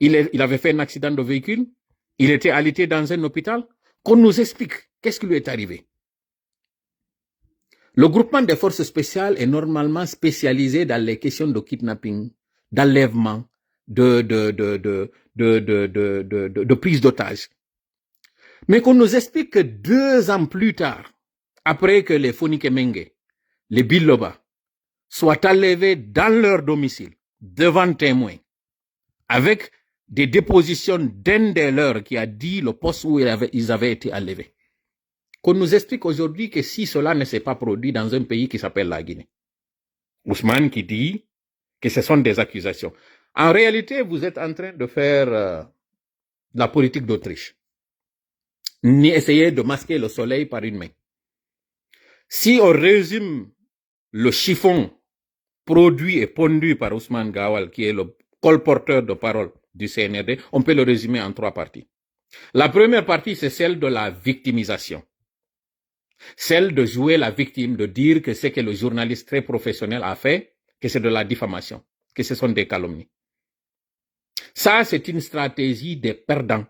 il est, il avait fait un accident de véhicule, il était alité dans un hôpital, qu'on nous explique qu'est-ce qui lui est arrivé. Le groupement des forces spéciales est normalement spécialisé dans les questions de kidnapping, d'enlèvement, de, de, de, de, de, de, de, de, de, de prise d'otage. Mais qu'on nous explique que deux ans plus tard, après que les Fonikemengue, les Biloba, soient enlevés dans leur domicile, devant témoins, avec des dépositions d'un des leurs qui a dit le poste où ils avaient, ils avaient été enlevés. Qu'on nous explique aujourd'hui que si cela ne s'est pas produit dans un pays qui s'appelle la Guinée, Ousmane qui dit que ce sont des accusations. En réalité, vous êtes en train de faire euh, la politique d'Autriche, ni essayer de masquer le soleil par une main. Si on résume le chiffon produit et pondu par Ousmane Gawal, qui est le colporteur de parole du C N R D, on peut le résumer en trois parties. La première partie, c'est celle de la victimisation. Celle de jouer la victime, de dire que ce que le journaliste très professionnel a fait, que c'est de la diffamation, que ce sont des calomnies. Ça, c'est une stratégie des perdants.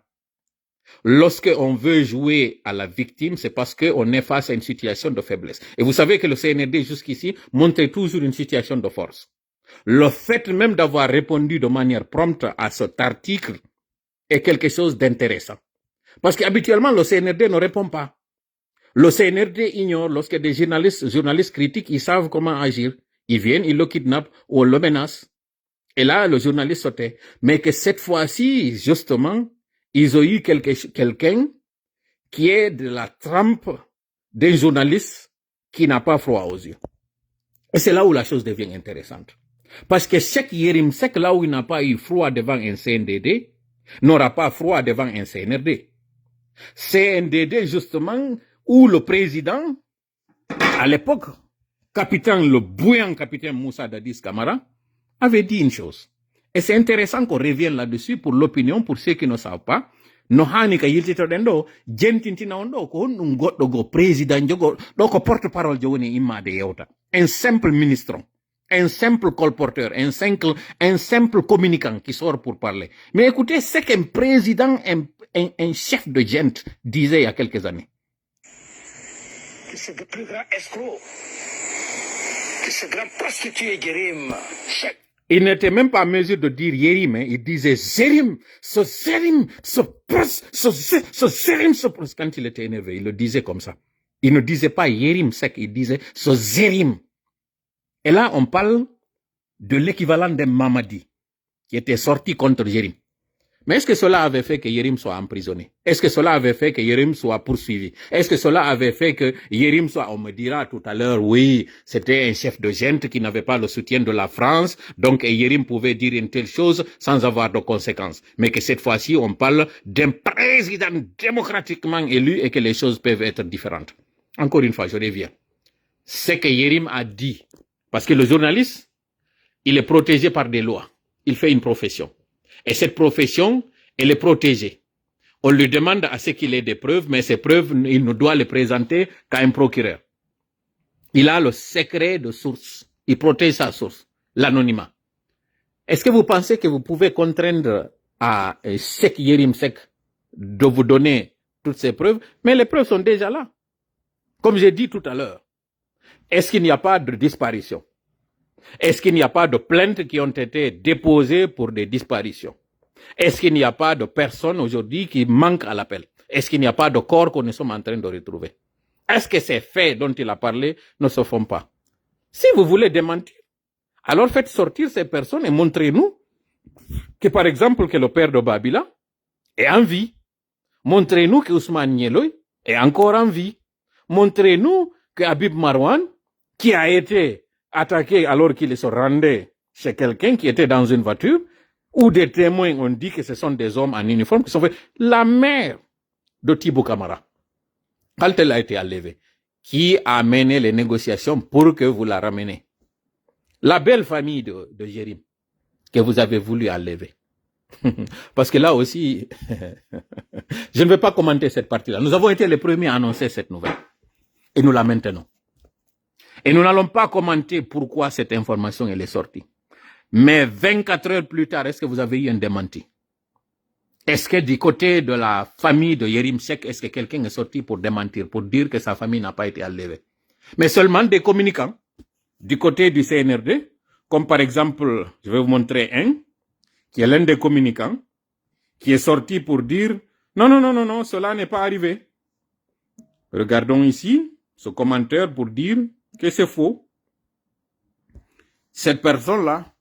Lorsque on veut jouer à la victime, c'est parce qu'on est face à une situation de faiblesse. Et vous savez que le C N R D, jusqu'ici, montrait toujours une situation de force. Le fait même d'avoir répondu de manière prompte à cet article est quelque chose d'intéressant. Parce qu'habituellement, le C N R D ne répond pas. Le C N R D ignore lorsque des journalistes, journalistes critiques, ils savent comment agir. Ils viennent, ils le kidnappent ou on le menace. Et là, le journaliste sautait. Mais que cette fois-ci, justement, ils ont eu quelque- quelqu'un qui est de la trempe d'un journaliste qui n'a pas froid aux yeux. Et c'est là où la chose devient intéressante. Parce que Cheikh Yérim Seck, là où il n'a pas eu froid devant un C N D D, n'aura pas froid devant un C N R D. C N D D, justement, où le président, à l'époque, capitaine, le bouillant capitaine Moussa Dadis Camara, avait dit une chose. Et c'est intéressant qu'on revienne là-dessus pour l'opinion, pour ceux qui ne savent pas. No haani ka yiltitoɗen ɗo, jentintina on ɗo, ko honɗum goɗɗo go président jogo, ɗo ko porte-parole jo woni immaade yewta. Un simple ministron, un simple colporteur, un simple, un simple communicant qui sort pour parler. Mais écoutez ce qu'un président, un, un, un chef de gente disait il y a quelques années. Que ce plus grand escroc, que ce grand prostitué Yérim Seck. Il n'était même pas en mesure de dire Yérim, hein. Il disait Zérim, ce Zérim, ce pros, ce Zé- ce Zérim, ce pros. Quand il était énervé, il le disait comme ça. Il ne disait pas Yérim Seck, il disait ce Zérim. Et là, on parle de l'équivalent de Mamadi, qui était sorti contre Yérim. Mais est-ce que cela avait fait que Yérim soit emprisonné? Est-ce que cela avait fait que Yérim soit poursuivi? Est-ce que cela avait fait que Yérim soit, on me dira tout à l'heure, oui, c'était un chef de gente qui n'avait pas le soutien de la France, donc et Yérim pouvait dire une telle chose sans avoir de conséquences. Mais que cette fois-ci, on parle d'un président démocratiquement élu et que les choses peuvent être différentes. Encore une fois, je reviens. Ce que Yérim a dit, parce que le journaliste, il est protégé par des lois. Il fait une profession. Et cette profession, elle est protégée. On lui demande à ce qu'il ait des preuves, mais ces preuves, il ne doit les présenter qu'à un procureur. Il a le secret de source. Il protège sa source, l'anonymat. Est-ce que vous pensez que vous pouvez contraindre à euh, Cheikh Yérim Seck de vous donner toutes ces preuves? Mais les preuves sont déjà là. Comme j'ai dit tout à l'heure, est-ce qu'il n'y a pas de disparition? Est-ce qu'il n'y a pas de plaintes qui ont été déposées pour des disparitions? Est-ce qu'il n'y a pas de personnes aujourd'hui qui manquent à l'appel? Est-ce qu'il n'y a pas de corps que nous sommes en train de retrouver? Est-ce que ces faits dont il a parlé ne se font pas? Si vous voulez démentir, alors faites sortir ces personnes et montrez-nous que, par exemple, que le père de Babila est en vie. Montrez-nous que Ousmane Niéloy est encore en vie. Montrez-nous que Habib Marwan, qui a été attaqué alors qu'il se rendait chez quelqu'un qui était dans une voiture, où des témoins ont dit que ce sont des hommes en uniforme qui sont faits. La mère de Tibou Camara, quand elle a été enlevée, qui a mené les négociations pour que vous la rameniez? La belle famille de, de Yérim, que vous avez voulu enlever. Parce que là aussi, je ne vais pas commenter cette partie-là. Nous avons été les premiers à annoncer cette nouvelle. Et nous la maintenons. Et nous n'allons pas commenter pourquoi cette information elle est sortie. Mais vingt-quatre heures plus tard, est-ce que vous avez eu un démenti? Est-ce que du côté de la famille de Yérim Seck, est-ce que quelqu'un est sorti pour démentir, pour dire que sa famille n'a pas été enlevée? Mais seulement des communicants du côté du C N R D, comme par exemple, je vais vous montrer un, qui est l'un des communicants, qui est sorti pour dire, non, non, non, non, non, cela n'est pas arrivé. Regardons ici ce commentaire pour dire que c'est faux. Cette personne-là,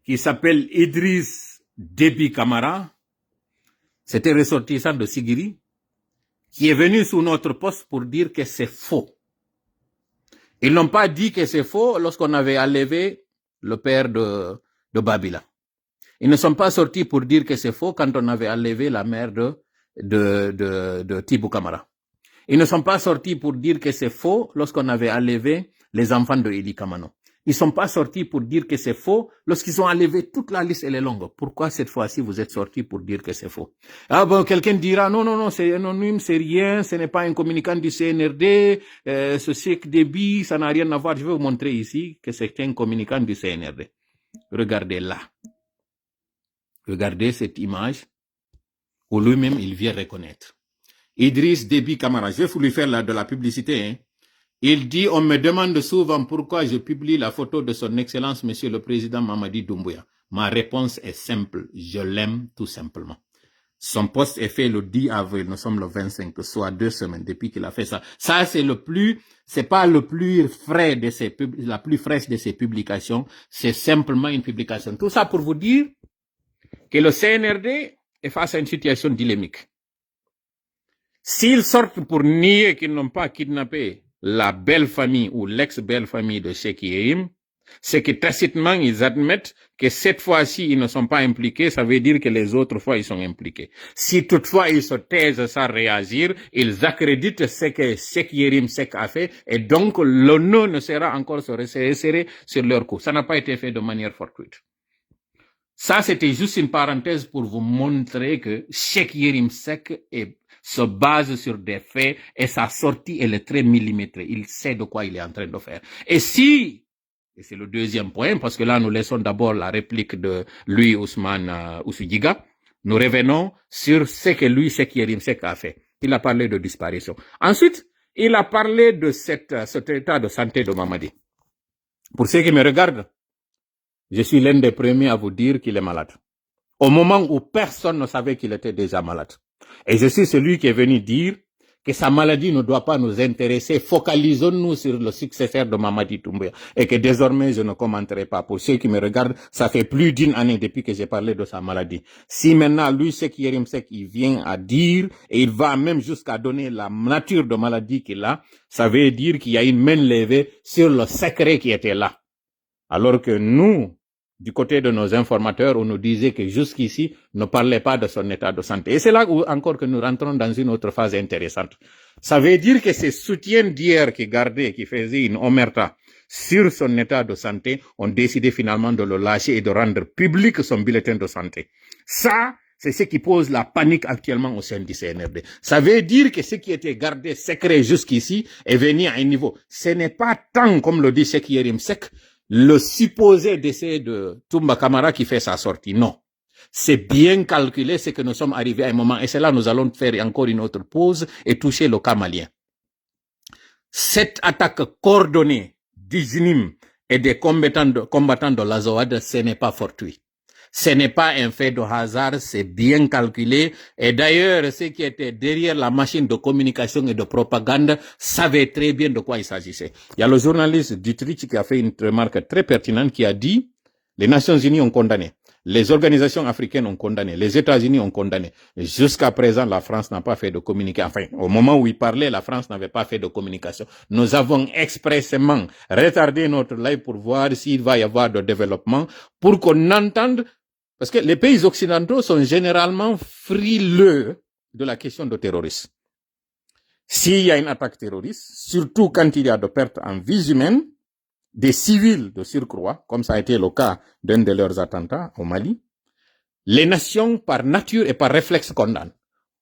qui s'appelle Idriss Déby Camara, c'était ressortissant de Sigiri, qui est venu sous notre poste pour dire que c'est faux. Ils n'ont pas dit que c'est faux lorsqu'on avait enlevé le père de, de Babila. Ils ne sont pas sortis pour dire que c'est faux quand on avait enlevé la mère de, de, de, de Tibou Camara. Ils ne sont pas sortis pour dire que c'est faux lorsqu'on avait enlevé les enfants de Idi Kamano. Ils sont pas sortis pour dire que c'est faux lorsqu'ils ont enlevé toute la liste, elle est longue. Pourquoi cette fois-ci vous êtes sortis pour dire que c'est faux? Ah bon, quelqu'un dira, non, non, non, c'est anonyme, c'est rien, ce n'est pas un communicant du C N R D, euh, ce Cheikh Déby, ça n'a rien à voir. Je vais vous montrer ici que c'est un communicant du C N R D. Regardez là. Regardez cette image où lui-même il vient reconnaître. Idriss Déby Camara, je vais lui faire la, de la publicité, hein. Il dit, on me demande souvent pourquoi je publie la photo de son excellence, monsieur le président Mamadi Doumbouya. Ma réponse est simple, je l'aime tout simplement. Son post est fait le dix avril, nous sommes le vingt-cinq, soit deux semaines depuis qu'il a fait ça. Ça, c'est le plus, c'est pas le plus frais de ses pub-, la plus fraîche de ses publications, c'est simplement une publication. Tout ça pour vous dire que le C N R D est face à une situation dilemmique. S'ils sortent pour nier qu'ils n'ont pas kidnappé la belle-famille ou l'ex-belle-famille de Cheikh Yérim, c'est que tacitement ils admettent que cette fois-ci ils ne sont pas impliqués, ça veut dire que les autres fois ils sont impliqués. Si toutefois ils se taisent sans réagir, ils accréditent ce que Cheikh Yérim Seck a fait et donc le nœud ne sera encore se resserrer sur leur cou. Ça n'a pas été fait de manière fortuite. Ça, c'était juste une parenthèse pour vous montrer que Cheikh Yérim Seck est, se base sur des faits et sa sortie, elle est très millimétrée. Il sait de quoi il est en train de faire. Et si, et c'est le deuxième point, parce que là, nous laissons d'abord la réplique de lui, Ousmane euh, Oussoudjiga, nous revenons sur ce que lui, Cheikh Yérim Seck a fait. Il a parlé de disparition. Ensuite, il a parlé de cette, euh, cet état de santé de Mamadi. Pour ce qui me regarde, je suis l'un des premiers à vous dire qu'il est malade. Au moment où personne ne savait qu'il était déjà malade. Et je suis celui qui est venu dire que sa maladie ne doit pas nous intéresser. Focalisons-nous sur le successeur de Mamadi Doumbouya. Et que désormais, je ne commenterai pas. Pour ceux qui me regardent, ça fait plus d'une année depuis que j'ai parlé de sa maladie. Si maintenant, lui, Cheikh Yérim Seck, il vient à dire, et il va même jusqu'à donner la nature de maladie qu'il a, ça veut dire qu'il y a une main levée sur le secret qui était là. Alors que nous, du côté de nos informateurs, on nous disait que jusqu'ici, ne parlait pas de son état de santé. Et c'est là où encore que nous rentrons dans une autre phase intéressante. Ça veut dire que ces soutiens d'hier qui gardaient, qui faisaient une omerta sur son état de santé, ont décidé finalement de le lâcher et de rendre public son bulletin de santé. Ça, c'est ce qui pose la panique actuellement au sein du C N R D. Ça veut dire que ce qui était gardé secret jusqu'ici est venu à un niveau. Ce n'est pas tant, comme le dit Cheikh Yérim Seck, le supposé décès de Toumba Camara qui fait sa sortie. Non. C'est bien calculé, c'est que nous sommes arrivés à un moment, et c'est là nous allons faire encore une autre pause et toucher le cas malien. Cette attaque coordonnée d'Ijnim et des combattants de, combattants de l'Azawad, ce n'est pas fortuit. Ce n'est pas un fait de hasard, c'est bien calculé. Et d'ailleurs, ceux qui étaient derrière la machine de communication et de propagande savaient très bien de quoi il s'agissait. Il y a le journaliste Dietrich qui a fait une remarque très pertinente qui a dit, les Nations Unies ont condamné, les organisations africaines ont condamné, les États-Unis ont condamné. Jusqu'à présent, la France n'a pas fait de communiqué. Enfin, au moment où il parlait, la France n'avait pas fait de communication. Nous avons expressément retardé notre live pour voir s'il va y avoir de développement, pour qu'on entende, parce que les pays occidentaux sont généralement frileux de la question de terroristes. S'il y a une attaque terroriste, surtout quand il y a de pertes en vies humaines, des civils de surcroît, comme ça a été le cas d'un de leurs attentats au Mali, les nations, par nature et par réflexe, condamnent.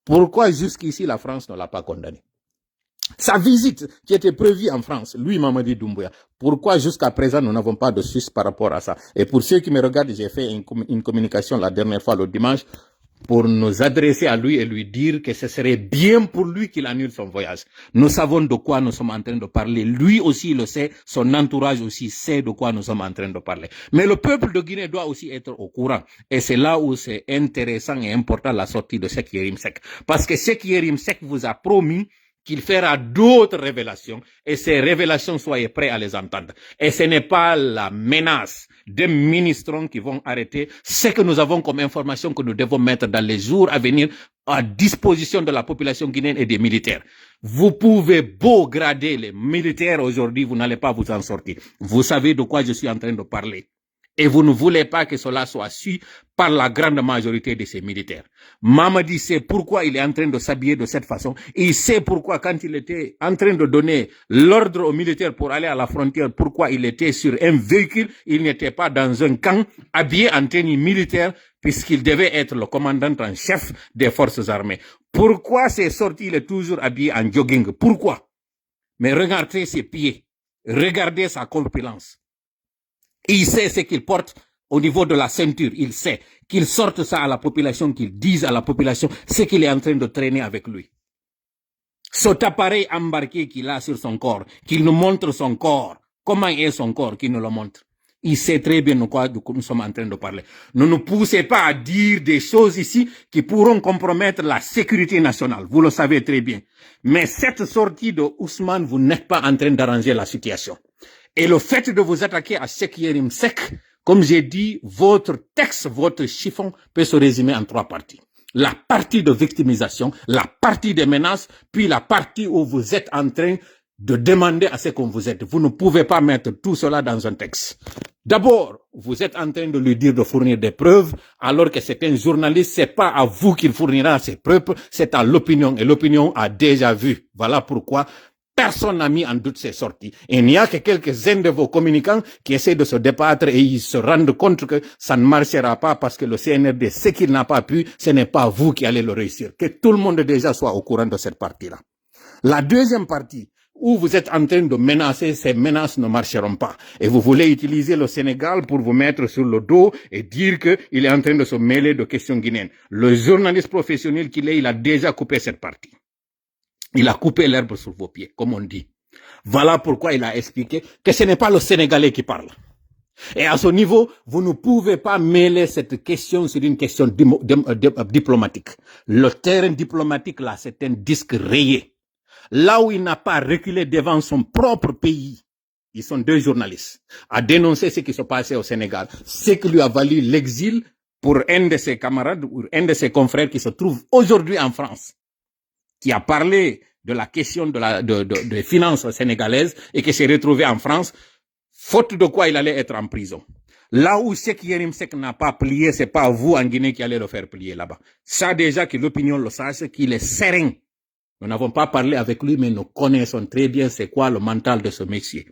Pourquoi jusqu'ici la France ne l'a pas condamné? Sa visite qui était prévue en France, lui, Mamadi Doumbouya, pourquoi jusqu'à présent nous n'avons pas de suisse par rapport à ça? Et pour ceux qui me regardent, j'ai fait une, com- une communication la dernière fois le dimanche. pour nous adresser à lui et lui dire que ce serait bien pour lui qu'il annule son voyage. Nous savons de quoi nous sommes en train de parler. Lui aussi le sait, son entourage aussi sait de quoi nous sommes en train de parler. Mais le peuple de Guinée doit aussi être au courant. Et c'est là où c'est intéressant et important la sortie de Cheikh Yérim Seck. Parce que Cheikh Yérim Seck vous a promis qu'il fera d'autres révélations et ces révélations, soyez prêts à les entendre. Et ce n'est pas la menace des ministrons qui vont arrêter ce que nous avons comme information que nous devons mettre dans les jours à venir à disposition de la population guinéenne et des militaires. Vous pouvez beau grader les militaires aujourd'hui, vous n'allez pas vous en sortir. Vous savez de quoi je suis en train de parler. Et vous ne voulez pas que cela soit su par la grande majorité de ces militaires. Mamadi sait pourquoi il est en train de s'habiller de cette façon. Il sait pourquoi, quand il était en train de donner l'ordre aux militaires pour aller à la frontière, pourquoi il était sur un véhicule, il n'était pas dans un camp habillé en tenue militaire, puisqu'il devait être le commandant en chef des forces armées. Pourquoi ces sorties, il est toujours habillé en jogging? Pourquoi? Mais regardez ses pieds, regardez sa corpulence. Il sait ce qu'il porte au niveau de la ceinture. Il sait qu'il sorte ça à la population, qu'il dise à la population ce qu'il est en train de traîner avec lui. Cet appareil embarqué qu'il a sur son corps, qu'il nous montre son corps, comment est son corps, qu'il nous le montre. Il sait très bien de quoi nous sommes en train de parler. Ne nous poussez pas à dire des choses ici qui pourront compromettre la sécurité nationale. Vous le savez très bien. Mais cette sortie de Ousmane, vous n'êtes pas en train d'arranger la situation. Et le fait de vous attaquer à Cheikh Yérim Seck, comme j'ai dit, votre texte, votre chiffon peut se résumer en trois parties. La partie de victimisation, la partie des menaces, puis la partie où vous êtes en train de demander à ce qu'on vous aide. Vous ne pouvez pas mettre tout cela dans un texte. D'abord, vous êtes en train de lui dire de fournir des preuves, alors que c'est un journaliste, c'est pas à vous qu'il fournira ces preuves, c'est à l'opinion, et l'opinion a déjà vu. Voilà pourquoi personne n'a mis en doute ces sorties. Et il n'y a que quelques-uns de vos communicants qui essaient de se débattre et ils se rendent compte que ça ne marchera pas parce que le C N R D, ce qu'il n'a pas pu, ce n'est pas vous qui allez le réussir. Que tout le monde déjà soit au courant de cette partie-là. La deuxième partie, où vous êtes en train de menacer, ces menaces ne marcheront pas. Et vous voulez utiliser le Sénégal pour vous mettre sur le dos et dire qu'il est en train de se mêler de questions guinéennes. Le journaliste professionnel qu'il est, il a déjà coupé cette partie. Il a coupé l'herbe sous vos pieds, comme on dit. Voilà pourquoi il a expliqué que ce n'est pas le Sénégalais qui parle. Et à ce niveau, vous ne pouvez pas mêler cette question sur une question dimo- dim- euh, dim- euh, diplomatique. Le terrain diplomatique, là, c'est un disque rayé. Là où il n'a pas reculé devant son propre pays, ils sont deux journalistes, à dénoncer ce qui se passait au Sénégal, ce qui lui a valu l'exil pour un de ses camarades ou un de ses confrères qui se trouve aujourd'hui en France, qui a parlé de la question de la, de, de, des finances sénégalaises et qui s'est retrouvé en France, faute de quoi il allait être en prison. Là où Cheikh Yérim Seck n'a pas plié, c'est pas vous en Guinée qui allez le faire plier là-bas. Ça déjà que l'opinion le sache, qu'il est serein. Nous n'avons pas parlé avec lui, mais nous connaissons très bien c'est quoi le mental de ce monsieur.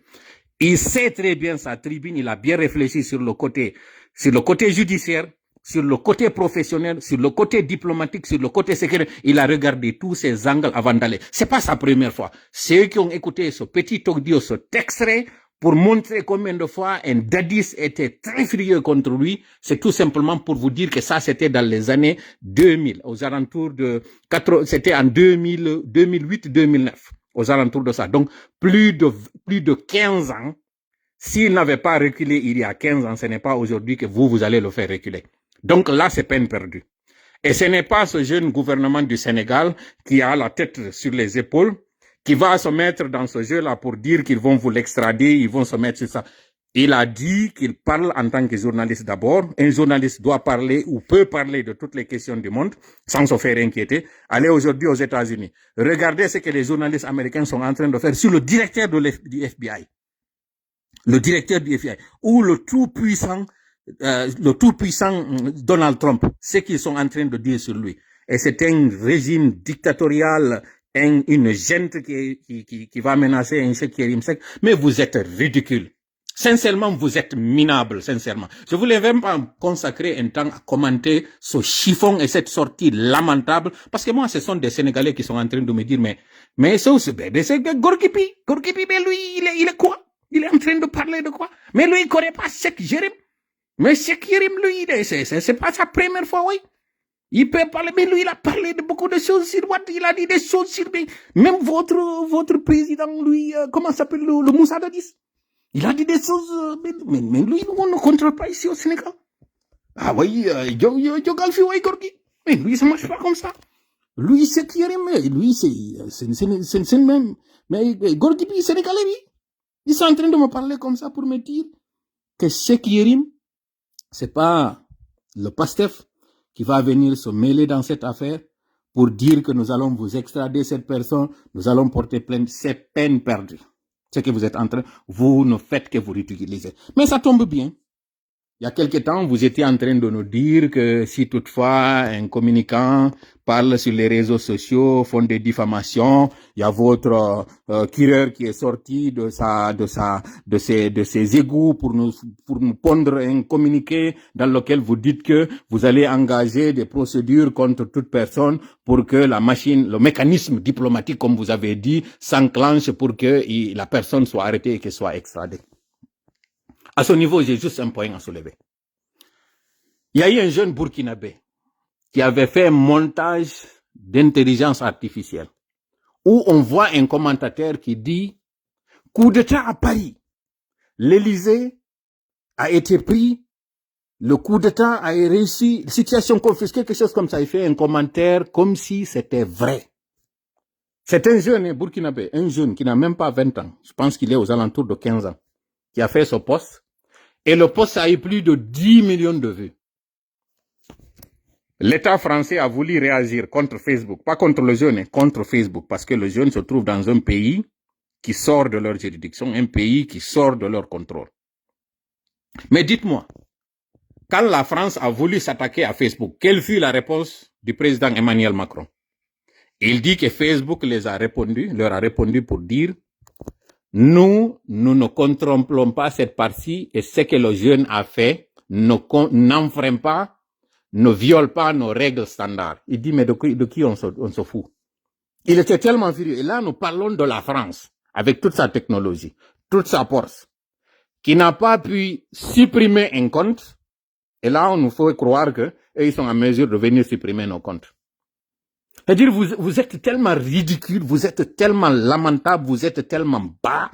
Il sait très bien sa tribune, il a bien réfléchi sur le côté, sur le côté judiciaire, sur le côté professionnel, sur le côté diplomatique, sur le côté sécuritaire. Il a regardé tous ces angles avant d'aller. C'est pas sa première fois. Ceux qui ont écouté ce petit audio, cet extrait, pour montrer combien de fois un dadis était très furieux contre lui, c'est tout simplement pour vous dire que ça, c'était dans les années deux mille, aux alentours de quatre, c'était en deux mille, deux mille huit, deux mille neuf, aux alentours de ça. Donc, plus de, plus de quinze ans, s'il n'avait pas reculé il y a quinze ans, ce n'est pas aujourd'hui que vous, vous allez le faire reculer. Donc là, c'est peine perdue. Et ce n'est pas ce jeune gouvernement du Sénégal qui a la tête sur les épaules, qui va se mettre dans ce jeu-là pour dire qu'ils vont vous l'extrader, ils vont se mettre sur ça. Il a dit qu'il parle en tant que journaliste d'abord. Un journaliste doit parler ou peut parler de toutes les questions du monde sans se faire inquiéter. Allez aujourd'hui aux États-Unis. Regardez ce que les journalistes américains sont en train de faire sur le directeur de l'F- du F B I. Le directeur du F B I, ou le tout-puissant, euh, le tout-puissant hum, Donald Trump, ce qu'ils sont en train de dire sur lui. Et c'est un régime dictatorial, un- une junte qui, qui, qui, qui va menacer un Cheikh Yérim Seck. Mais vous êtes ridicule. Sincèrement, vous êtes minable, sincèrement. Je voulais même pas consacrer un temps à commenter ce chiffon et cette sortie lamentable, parce que moi, ce sont des Sénégalais qui sont en train de me dire, mais, mais c'est, c'est, c'est Gorgui Pi, Gorgui Pi, mais lui, il est, il est quoi? Il est en train de parler de quoi? Mais lui, il connaît pas Cheikh Yérim. Mais Cheikh Yérim, lui, il est- c'est, c'est, c'est pas sa première fois, oui. Il peut parler, mais lui, il a parlé de beaucoup de choses sur Wade. Il a dit des choses sur, mais même votre, votre président, lui, euh, comment s'appelle, le, le Moussa Dadis. Il a dit des choses, euh, mais, mais, mais lui, on ne contrôle pas ici au Sénégal. Ah oui, euh, yo, yo, yo, Galfi, ouais, Gorgui. Mais lui, ça marche pas comme ça. Lui, c'est qui, mais lui, c'est, c'est, c'est, c'est, c'est même, mais, euh, Gorgui, puis Sénégalais, lui, ils sont en train de me parler comme ça pour me dire que Cheikh Yérim, c'est pas le PASTEF qui va venir se mêler dans cette affaire pour dire que nous allons vous extrader cette personne, nous allons porter plainte, c'est peine perdue. Ce que vous êtes en train, vous ne faites que vous ridiculiser. Mais ça tombe bien. Il y a quelque temps, vous étiez en train de nous dire que si toutefois un communicant parle sur les réseaux sociaux, font des diffamations, il y a votre euh, Kireur qui est sorti de sa, de sa, de ses, de ses égouts pour nous, pour nous pondre un communiqué dans lequel vous dites que vous allez engager des procédures contre toute personne pour que la machine, le mécanisme diplomatique, comme vous avez dit, s'enclenche pour que il- la personne soit arrêtée et qu'elle soit extradée. À ce niveau, j'ai juste un point à soulever. Il y a eu un jeune Burkinabé qui avait fait un montage d'intelligence artificielle où on voit un commentateur qui dit coup d'État à Paris, l'Élysée a été pris, le coup d'État a réussi, situation confisquée, quelque chose comme ça. Il fait un commentaire comme si c'était vrai. C'est un jeune, hein, burkinabé, un jeune qui n'a même pas vingt ans. Je pense qu'il est aux alentours de quinze ans, qui a fait ce post. Et le post a eu plus de dix millions de vues. L'État français a voulu réagir contre Facebook, pas contre le jeune, hein, contre Facebook, parce que le jeune se trouve dans un pays qui sort de leur juridiction, un pays qui sort de leur contrôle. Mais dites-moi, quand la France a voulu s'attaquer à Facebook, quelle fut la réponse du président Emmanuel Macron? Il dit que Facebook les a répondu, leur a répondu pour dire, nous, nous ne contrôlons pas cette partie et ce que le jeune a fait ne con- n'enfreint pas, ne viole pas nos règles standards. Il dit, mais de qui, de qui on se, on se fout? Il était tellement furieux. Et là, nous parlons de la France, avec toute sa technologie, toute sa force, qui n'a pas pu supprimer un compte. Et là, on nous fait croire que eux, ils sont en mesure de venir supprimer nos comptes. C'est-à-dire, vous, vous êtes tellement ridicule, vous êtes tellement lamentable, vous êtes tellement bas,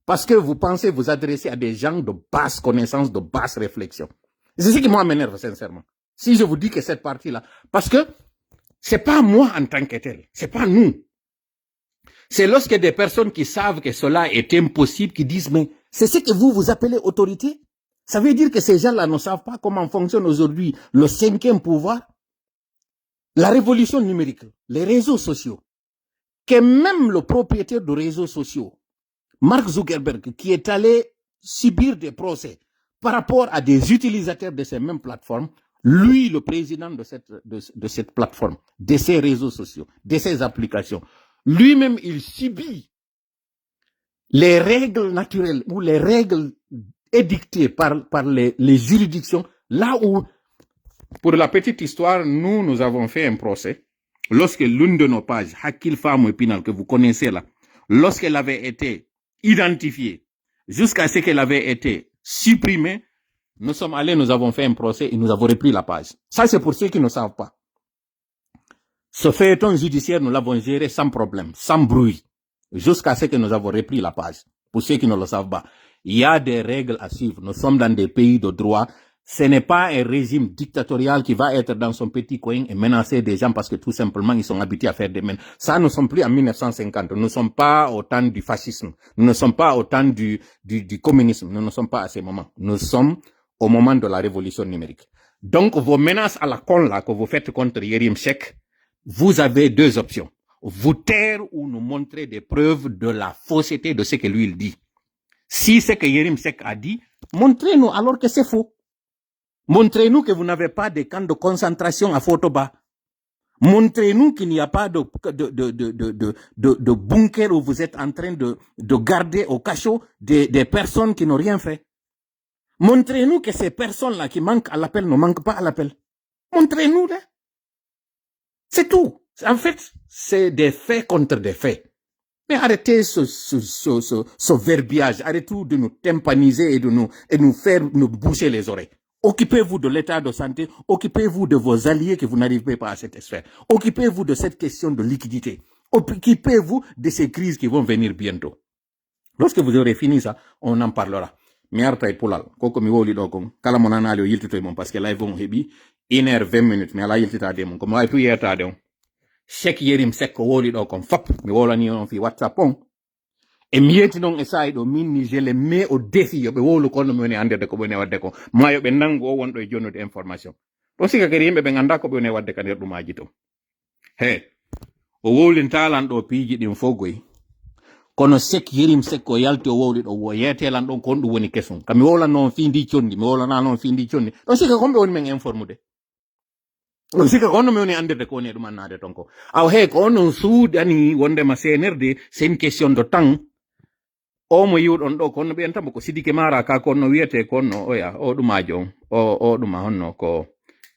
parce que vous pensez vous adresser à des gens de basse connaissance, de basse réflexion. C'est ce qui, moi, m'énerve, sincèrement. Si je vous dis que cette partie-là, parce que c'est pas moi en tant que tel, c'est pas nous. C'est lorsque des personnes qui savent que cela est impossible, qui disent, mais c'est ce que vous, vous appelez autorité? Ça veut dire que ces gens-là ne savent pas comment fonctionne aujourd'hui le cinquième pouvoir? La révolution numérique, les réseaux sociaux, que même le propriétaire de réseaux sociaux, Mark Zuckerberg, qui est allé subir des procès par rapport à des utilisateurs de ces mêmes plateformes, lui, le président de cette, de, de cette plateforme, de ces réseaux sociaux, de ces applications, lui-même, il subit les règles naturelles ou les règles édictées par, par les, les juridictions, là où, pour la petite histoire, nous, nous avons fait un procès lorsque l'une de nos pages, Hakkil Faamu e Pinal, que vous connaissez là, lorsqu'elle avait été identifiée, jusqu'à ce qu'elle avait été supprimée, nous sommes allés, nous avons fait un procès et nous avons repris la page. Ça, c'est pour ceux qui ne savent pas. Ce feuilleton judiciaire, nous l'avons géré sans problème, sans bruit, jusqu'à ce que nous avons repris la page. Pour ceux qui ne le savent pas, il y a des règles à suivre. Nous sommes dans des pays de droit. Ce n'est pas un régime dictatorial qui va être dans son petit coin et menacer des gens parce que tout simplement ils sont habitués à faire des menaces. Ça, nous ne sommes plus en mille neuf cent cinquante. Nous ne sommes pas au temps du fascisme. Nous ne sommes pas au temps du, du, du communisme. Nous ne sommes pas à ces moments. Nous sommes au moment de la révolution numérique. Donc, vos menaces à la con là que vous faites contre Yérim Cheikh, vous avez deux options. Vous taire ou nous montrer des preuves de la fausseté de ce que lui il dit. Si ce que Yérim Cheikh a dit, montrez-nous alors que c'est faux. Montrez-nous que vous n'avez pas de camps de concentration à Fotoba. Montrez-nous qu'il n'y a pas de, de, de, de, de, de, de bunker où vous êtes en train de, de garder au cachot des, des personnes qui n'ont rien fait. Montrez-nous que ces personnes-là qui manquent à l'appel ne manquent pas à l'appel. Montrez-nous là. C'est tout. En fait, c'est des faits contre des faits. Mais arrêtez ce, ce, ce, ce, ce verbiage. Arrêtez de nous tympaniser et de nous, et nous faire nous boucher les oreilles. Occupez-vous de l'état de santé, occupez-vous de vos alliés que vous n'arrivez pas à satisfaire. Occupez-vous de cette question de liquidité. Occupez-vous de ces crises qui vont venir bientôt. Lorsque vous aurez fini ça, on en parlera. Mi arta e pulal. Ko ko mi wowli ɗo kon. Kala mo nanaali o yiltito e mon, parce que live on heɓi une heure vingt minutes. Mi alaa yiltitaade e mon. Ko mi waawi tun yeetaade on. Cheikh Yérim Seck ko wowli ɗo kon fop. Mi wowlani on fii WhatsApp on. E mi yeeti non e saa'i ɗo, min ni je les mets au défi, yo ɓe wowlu ko honno mi woni anndirde ko ɓe woni waɗde ko. Maa yo ɓe nanngu o wonɗo e jonnude information. Ɗon sika kadi yimɓe ɓen anndaa ko ɓe woni waɗde ka nder ɗumaaji ton. He, o wowlintaa lan ɗo piiji ɗin fof goy. Kono Sek Yerim Sek o yalti o wowli ɗo, wo yeetee lan ɗon ko honɗum woni kesum. Ka mi wowlano on fii ndii conndi, mi wowlanaa non fii ndii conndi. Ɗon sika ko honɓe woni men informude. Ɗon sika ko honno mi woni anndirde ko woni e ɗum annaade ton ko. Awa he, ko onon suuɗani wondema C N R D, c'est une question de temps. O mo yiwɗon ɗo, ko honno ɓiyantaa mo ko Sidiki Mara ka, ko honno wiyetee, ko honno oya, o ɗumaajo on, o, o ɗuma honno ko,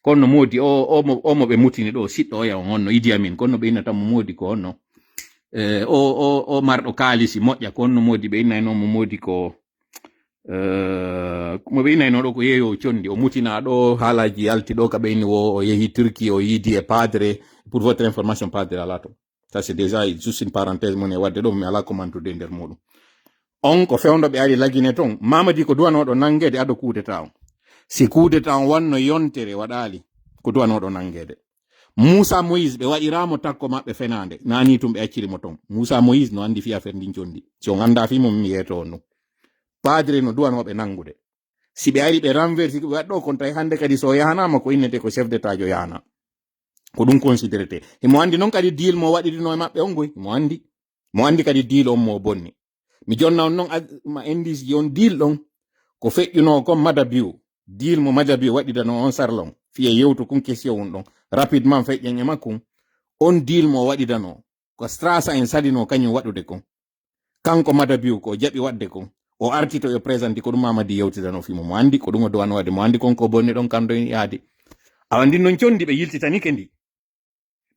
ko honno moodi, o, o mo, o mo ɓe mutini ɗo, siɗɗo oya on, honno Idi Amin, ko honno ɓe innata mo moodi, ko honno, eh, o, o, o marɗo kaalisi moƴƴa, ko honno moodi ɓe innayno mo moodi ko, eh, mo ɓe innayno ɗo ko yeeyo conndi, o mutina ɗo, haalaaji yalti ɗo ka ɓe inni wo, o yehi Turki, o yiidi e padre, pour votre information, padre alaa ton. Ça, c'est déjà juste une parenthèse mo ne wadde ɗo, mi alaa ko mantude e nder muɗum. On ko fewndo ɓe ari Lagine ton. Mamadi ko duwanooɗo nanngeede ado coup d'état on. Si coup d'état on wanno yontere waɗaali, ko duwanooɗo nanngeede. Moussa Moïse, ɓe waɗiraa mo takko maɓɓe fenaande. Naani tun ɓe acciri mo ton. Moussa Moïse no anndi fii affaire ndin conndi. Si on anndaa fii mum, mi yeeto on ɗum. Padre no duwanooɓe nanngude. Si ɓe ari ɓe renversi, ko ɓe waɗi ɗo kon tawi hannde kadi so o yahanaama ko innete ko chef d'état jo yahana. Ko ɗum considérete. Himo anndi non kadi deal mo waɗirino e maɓɓe on goy. Himo anndi. Mo anndi kadi deal on mo bonni. Mi jonna on non ad-, ma indice ji on deal ɗon. Ko feƴƴunoo kon Madabiu. Deal mo Madabiu waɗidanoo on sarlon. Fiye yewtu kun question un ɗon. Rapidement feƴƴen e makkun. On deal mo waɗidanoo. Ko Strasa en salinoo kañum waɗude kon. Kanko Madabiu ko o jaɓi waɗde kon. O arti to yo présenti ko ɗum Mamadi yewtidano fii mo. Mo anndi ko ɗum o duwano waɗde. Mo anndi kon ko bonni ɗon kan ɗon yaadi. Awa ndin non conndi ɓe yiltitanike ndi.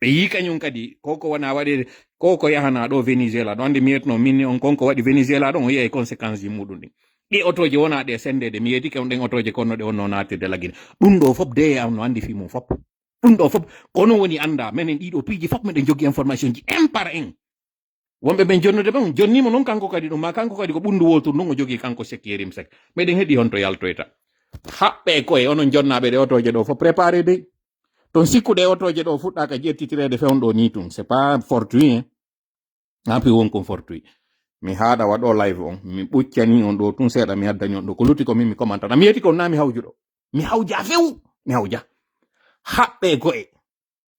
Ɓe yii kañum kadi ko ko wona waɗede, ko ko yahana ɗo Venezuela. Ɗo anndi mi yetno min ni on kon ko waɗi Venezuela ɗon o yi'ay conséquence ji muɗum ɗin. Ɗi otooje wona ɗe sendede. Mi yetike on ɗen otooje konno ɗe wonno natirde Lagine. Ɗum ɗo fop de am no anndi fii mum fop. Ɗum ɗo fop kono woni annda menen ɗiɗo piiji fop meɗen jogii information ji un par un. Wonɓe ɓen jonnude ɓen, jonnimo non kanko kadi ɗum, ma kanko kadi ko ɓunndu wootur ndun o jogii kanko Sek Yerim Sek. Meɗen heɗi honto yaltoyta. Haɓɓe koye onon jonnaaɓe ɗe otooje ɗo fof, préparé dey. Ton sikkuɗe e otooje ɗo fuɗɗaaka ƴettitireede fewndo ni tun. C'est pas fortuit, hein. Api won kon fortuit. Mi haaɗa waɗo live on, mi ɓuccani on ɗo tun seeɗa, mi addani on ɗo. Ko lutti ko min mi commenta. Mi yeti ko na mi hawjuɗo. Mi hawja few, mi hawja. Haɓɓe koye.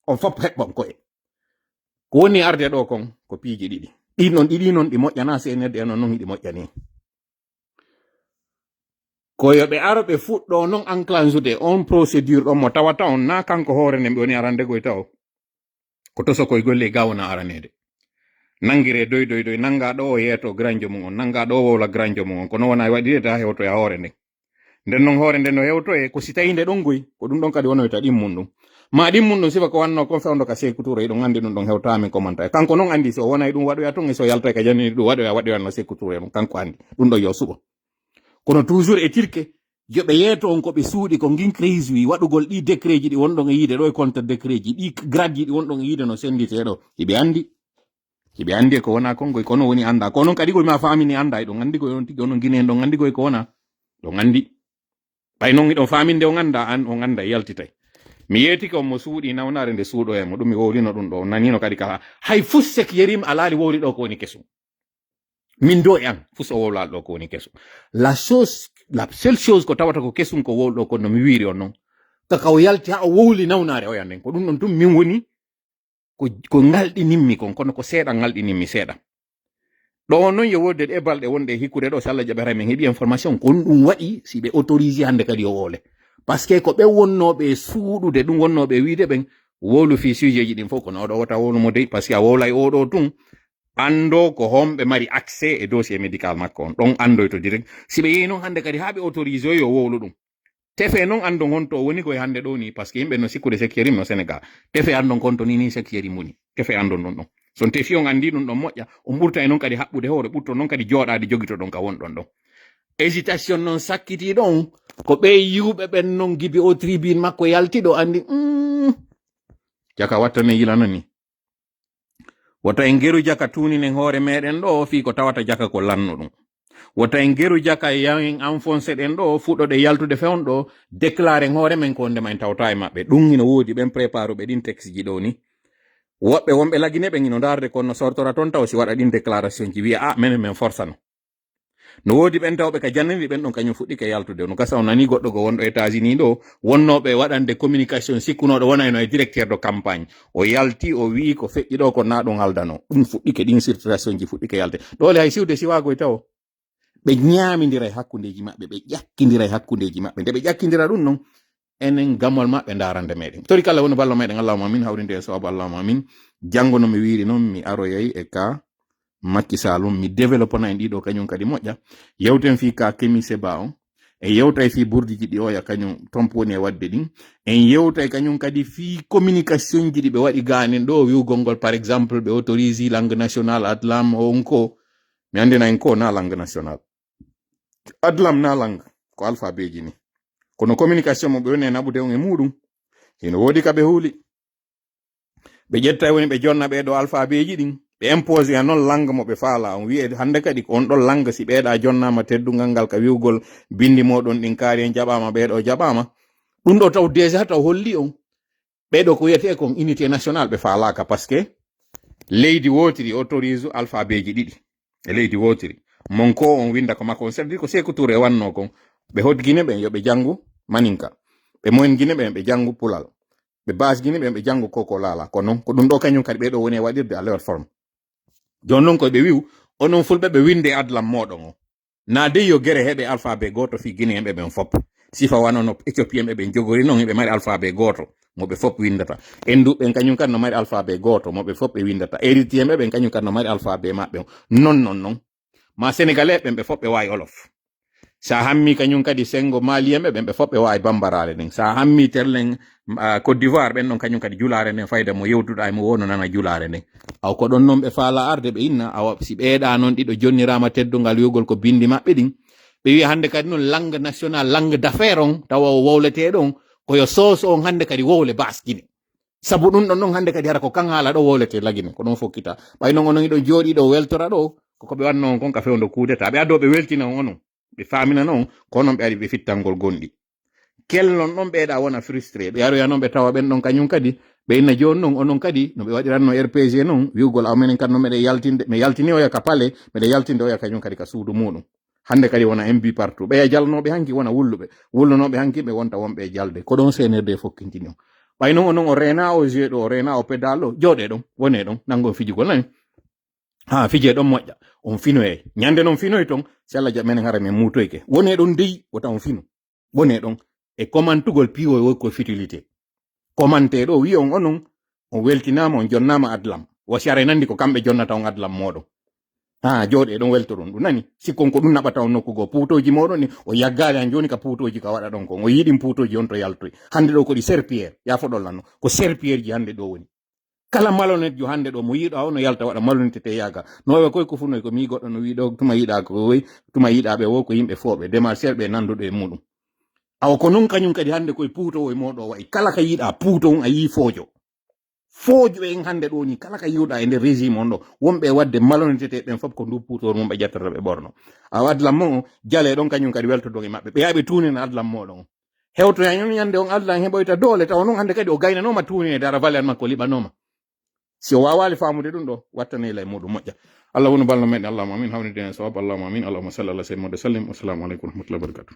On fof heɓɓon koye. Ko woni arde ɗo kon, ko piiji ɗiɗi. Ɗin non ɗiɗi non ɗi moƴƴanaa C N R D non, non hiɗi moƴƴani. Ko yo ɓe aro ɓe fuɗɗo non enclenchude on procédure ɗon mo tawata on na kanko hoore nden ɓe woni arande goy taw. Ko toso koye golle e gawna araneede. Nangire doy doy doy, nanga ɗo o yeeto granjo mum on, nanga ɗo o wowla granjo mum on. Kono wona e waɗirede ha hewtoya hoore nden. Nden non hoore nden no hewtoye, ko si tawi nde ɗon goy, ko ɗum ɗon kadi wonoyta ɗimmun ɗum. Ma ɗimmun ɗum sifa ko wanno kon fewndo ka Seeku Tuure, hiɗon anndi ɗum ɗon hewtaa min ko manta. Kanko non anndi si o wonay ɗum waɗoya tun, e si o yaltay ka janni ɗum waɗoya, waɗoya no Seeku Tuure ɗum, kanko anndi. Ɗum ɗon yo suɓo. Kono toujours e tirke, yo ɓe yeeto on ko ɓe suuɗi ko ngin crise wi, waɗugol ɗi décret ji ɗi wonɗon e yiide ɗo e contre décret ji, ɗi grade ji ɗi wonɗon e yiide no senditee ɗo. Hiɓe anndi. Hiɓe anndi e ko wona kon goy, kono woni annda. Ko onon kadi goy ma faamini annda, eɗon anndi goy on tigi, onon Guinéen ɗon anndi goy ko wona. Ɗon anndi. Ɓay non hiɗon faaminde on annda, an on annda e yaltitay. Mi yeetike on mo suuɗi nawnaare nde suuɗoya mo, ɗum mi wowlino ɗum ɗo, on nanino kadi ka hay fus Sek Yerim alaali wowli ɗo ko woni kesum. Min do e an, fus o wowlaali ɗo ko woni kesum. La chose, la seule chose ko tawata ko kesum ko wowli ɗo ko no mi wiiri on non. Kaka o yalti ha o wowli nawnaare oya nden, ko ɗum ɗon tun min woni ko, ko ngalɗinimmi kon, kono ko seeɗa ngalɗinimmi seeɗa. Ɗo non yo wonde ɗe balɗe wonɗe hikkude ɗo, si Allah jaɓi haray min heɓi information, ko ɗum waɗi si ɓe autorisé hannde kadi o wowle. Parce que ko ɓe wonnooɓe e suuɗude ɗum, wonnooɓe e wiide ɓen, wowlu fii sujet ji ɗin fof, kono oɗo wota wowlu mo dey, parce que a wowlay oɗo tun, anndo ko homɓe mari accès e dossier médical makko on. Ɗon anndoyto direct. Si ɓe yehi non hannde kadi haa ɓe autorisé yo wowlu ɗum. Tefe non anndon honto o woni koye hannde ɗo ni, parce que yimɓe no sikkude Sek Yerim no Sénégal. Tefe anndon ko honto ni, ni Sek Yerim woni. Tefe anndon ɗon ɗon. So on tefi on anndi ɗum ɗon moƴƴa, on ɓurta e non kadi haɓɓude hoore, ɓurto non kadi jooɗaade jogito ɗon ka wonɗon ɗon. Hésitation non sakkiti ɗon, Ko ɓee yi'uɓe ɓen non gibi o tribune makko yalti ɗo anndi, mm, jaka watta ne yilana ni. Wota en geru jaka tuuninen hoore meɗen ɗo fii ko tawata jaka ko lanno ɗum. Wota en geru jaka yahen enfoncé ɗen ɗo, fuɗɗoɗen yaltude fewndo ɗo, déclaren hoore men ko wondema en tawta e maɓɓe. Ɗum hino woodi ɓen préparuɓe ɗin texte ji ɗo ni. Woɓɓe wonɓe Lagine ɓen hino ndaarde kono no sortora toon taw si waɗa ɗin déclaration ji wi'a, "Ah, menen men forsano." No woodi ɓen tawɓe ka jannindi ɓen ɗon kañum fuɗɗike yaltude. No gasa on nani goɗɗo go wonɗo États-Unis ɗo, wonnooɓe waɗande communication sikkunooɗo wonayno e directeur de campagne. O yalti, o wi'i ko feƴƴi ɗo ko na ɗum haldano. Ɗum fuɗɗike, ɗin circulation ji fuɗɗike yalte. Ɗoole hay siwde siwaagoy tawo. Ɓe ñaamindira e hakkundeeji maɓɓe, ɓe ƴakkindira e hakkundeeji maɓɓe. Nde ɓe ƴakkindira ɗum non, enen gamol maɓɓe ndaarande meɗen. Tori kala woni ballo meɗen, Allahumma amin, hawrinde e sawabu, Allahumma amin. Janngo no mi wiiri non, mi aroyay e ka Macky Sall on, mi développana en ɗiɗo kañum kadi moƴƴa. Yewten fii ka Kemi Seba on. En yewtay fii burdi jiɗi oya kañum tompo woni e waɗde ɗin. En yewtay kañum kadi fii communication ji ɗi ɓe waɗi gaanin ɗo, wi'ugol ngol, par exemple, ɓe autorise langue nationale, adlam, on ko. Mi anndina en ko na langue nationale. Adlam na langue, ko alphabet ji ni. Kono communication mo ɓe woni e naɓude on e muɗum, hino woodi ka ɓe huuli. Ɓe ƴetta e woni ɓe jonna ɓee ɗo alphabet ji ɗin, ɓe imposer ya non langue mo ɓe faala. On wi'e hannde kadi ko on ɗon langue, si ɓee ɗa jonnaama teddungal ngal ka wi'ugol bindi moɗon ɗin kaari en jaɓaama, ɓee ɗo jaɓaama. Ɗum ɗo taw déjà taw holli on. Ɓee ɗo ko wiyetee kon unité nationale ɓe faalaaka, parce que leydi wootiri autorise alphabet ji ɗiɗi. E leydi wootiri. Mon ko on winda ko makko on, c'est-à-dire ko Seeku Tuure wannoo kon. Ɓe hot Gine ɓen yo ɓe janngu Maninka. Ɓe moyen Gine ɓen ɓe janngu Pulal. Ɓe base Gine ɓen ɓe janngu ko ko laala. Ko non, ko ɗum ɗo kañum kadi ɓee ɗo woni e waɗirde à leur forme. Jooni non koy ɓe wi'u, onon fulɓe ɓe winde adlam moɗon o. Naa dey yo gere heɓe alphabet gooto fii Guinéen ɓe ɓen fop. Sifa wano no Éthiopien ɓe ɓen jogori non, hiɓe mari alphabet gooto mo ɓe fop windata. Endu ɓen kañum kan no mari alphabet gooto mo ɓe fop ɓe windata. Érythrien ɓe ɓen kañum kan no mari alphabet maɓɓe on. Non, non, non. Ma Sénégalais ɓen ɓe fop ɓe waawi Wolof. Sa hammi kañum kadi sengo Malien ɓe ɓen ɓe fop ɓe waawi Bambaraare nden. Sa hammi terlen, ah, Côte d'Ivoire ɓen ɗon kañum kadi julaare nden fayda mo yewtuɗa e mo wono nana julaare nden. Aw ko ɗon non ɓe faala arde ɓe inna, awa si ɓeeɗa non ɗiɗo jonniraama teddungal wi'ugol ko bindi maɓɓe ɗin. Ɓe wi'a hannde kadi non langue nationale, langue d'affaires on, tawa o wowletee ɗon, ko yo sooso on hannde kadi wowle base Gine. Sabu ɗum ɗon non hannde kadi hara ko kan haala ɗo wowletee Lagine, ko ɗon fokkita. Ɓay non onon hiɗon jooɗii ɗo weltora ɗo, ko ko ɓe wanno on kon ka fewndo coup d'État. Ɓe addoo ɓe weltina on onon. Ɓe faaminana on, ko onon ɓe ari ɓe fittangol gonɗi. Kellon ɗon ɓeeɗa wona frustré. Ɓe aroya non ɓe tawa ɓen ɗon kañum kadi. Ɓe inna jooni non, onon kadi, no ɓe waɗiranno R P G non, wi'ugol aw menen kan no meɗen yaltinde, mi yaltini oya ka palais, meɗen yaltinde oya kañum kadi ka suudu muɗum. Hannde kadi wona M B partout. Ɓeya jalnooɓe hanki wona wulluɓe. Wullunooɓe hanki ɓe wonta wonɓe e jalde. Ko ɗon C N R D fokkintini on. Ɓay non onon o reena o jeu ɗo, o reena o pédale ɗo, jooɗee ɗon, wonee ɗon, nangon fijugol nani. Ha, fijee ɗon moƴƴa. On finoyee. Ñande non finoy ton, si Allah jaɓi menen hara men muutoyke. Wonee ɗon dey, wota on finu. Wonee ɗon. E komantugol piiwoy woy ko futilité. Komantee ɗo, wi'on onon, on weltinaama, on jonnaama adlam. Wa si aray nandi ko kamɓe jonnata on adlam mooɗon. Ha, jooɗee ɗon weltoron ɗum nani. Sikkon ko ɗum naɓata on nokku goo. Puutooji mooɗon ni, o yaggaali han jooni ka puutooji ka waɗa ɗon kon. O yiɗin puutooji on to yaltoy. Hannde ɗo ko ɗi serpillère. Yaa foɗon lanno. Ko serpillèreji hannde ɗo woni. Kala malhonnête jo hannde ɗo, mo yiɗo a o no yalta waɗa malhonnêteté yaaga. No wawa koy ko funoy ko mi goɗɗo no wi'i ɗo, tuma yiɗa ko woy, tuma yiɗa ɓe wo ko yimɓe fooɓe, démarcheur ɓe nanduɗo e muɗum. Awa ko non kañum kadi hannde koye puuto woy moɗo wa'i. Kala ka yiɗa puuto on a yii foojo. Foojo en hannde ɗo ni, kala ka yiwɗa e nder régime on ɗo, wonɓe e waɗde malhonnêteté ɓen fof ko ndu puuto on ɓe ƴettata ɓe ɓorno. Awa adlam mo, jale ɗon kañum kadi weltodon e maɓɓe. Ɓe yaɓe tuunen adlam moɗon. Hewtoya ñande on Allah en heɓoyta doole, tawa non hannde kadi o gaynanooma tuuni e dara valeur makko liɓanooma. Si o waawaali faamude ɗum ɗo, wattanee lay muɗum moƴƴa. Allah wonu ballo meɗen, Allahumma amin, hawniden e sawab, Allahumma amin, Allahumma salli ala sayyidina Muhammad wa sallim. Wassalamu aleykum wa rahmatullahi wa barakatuh.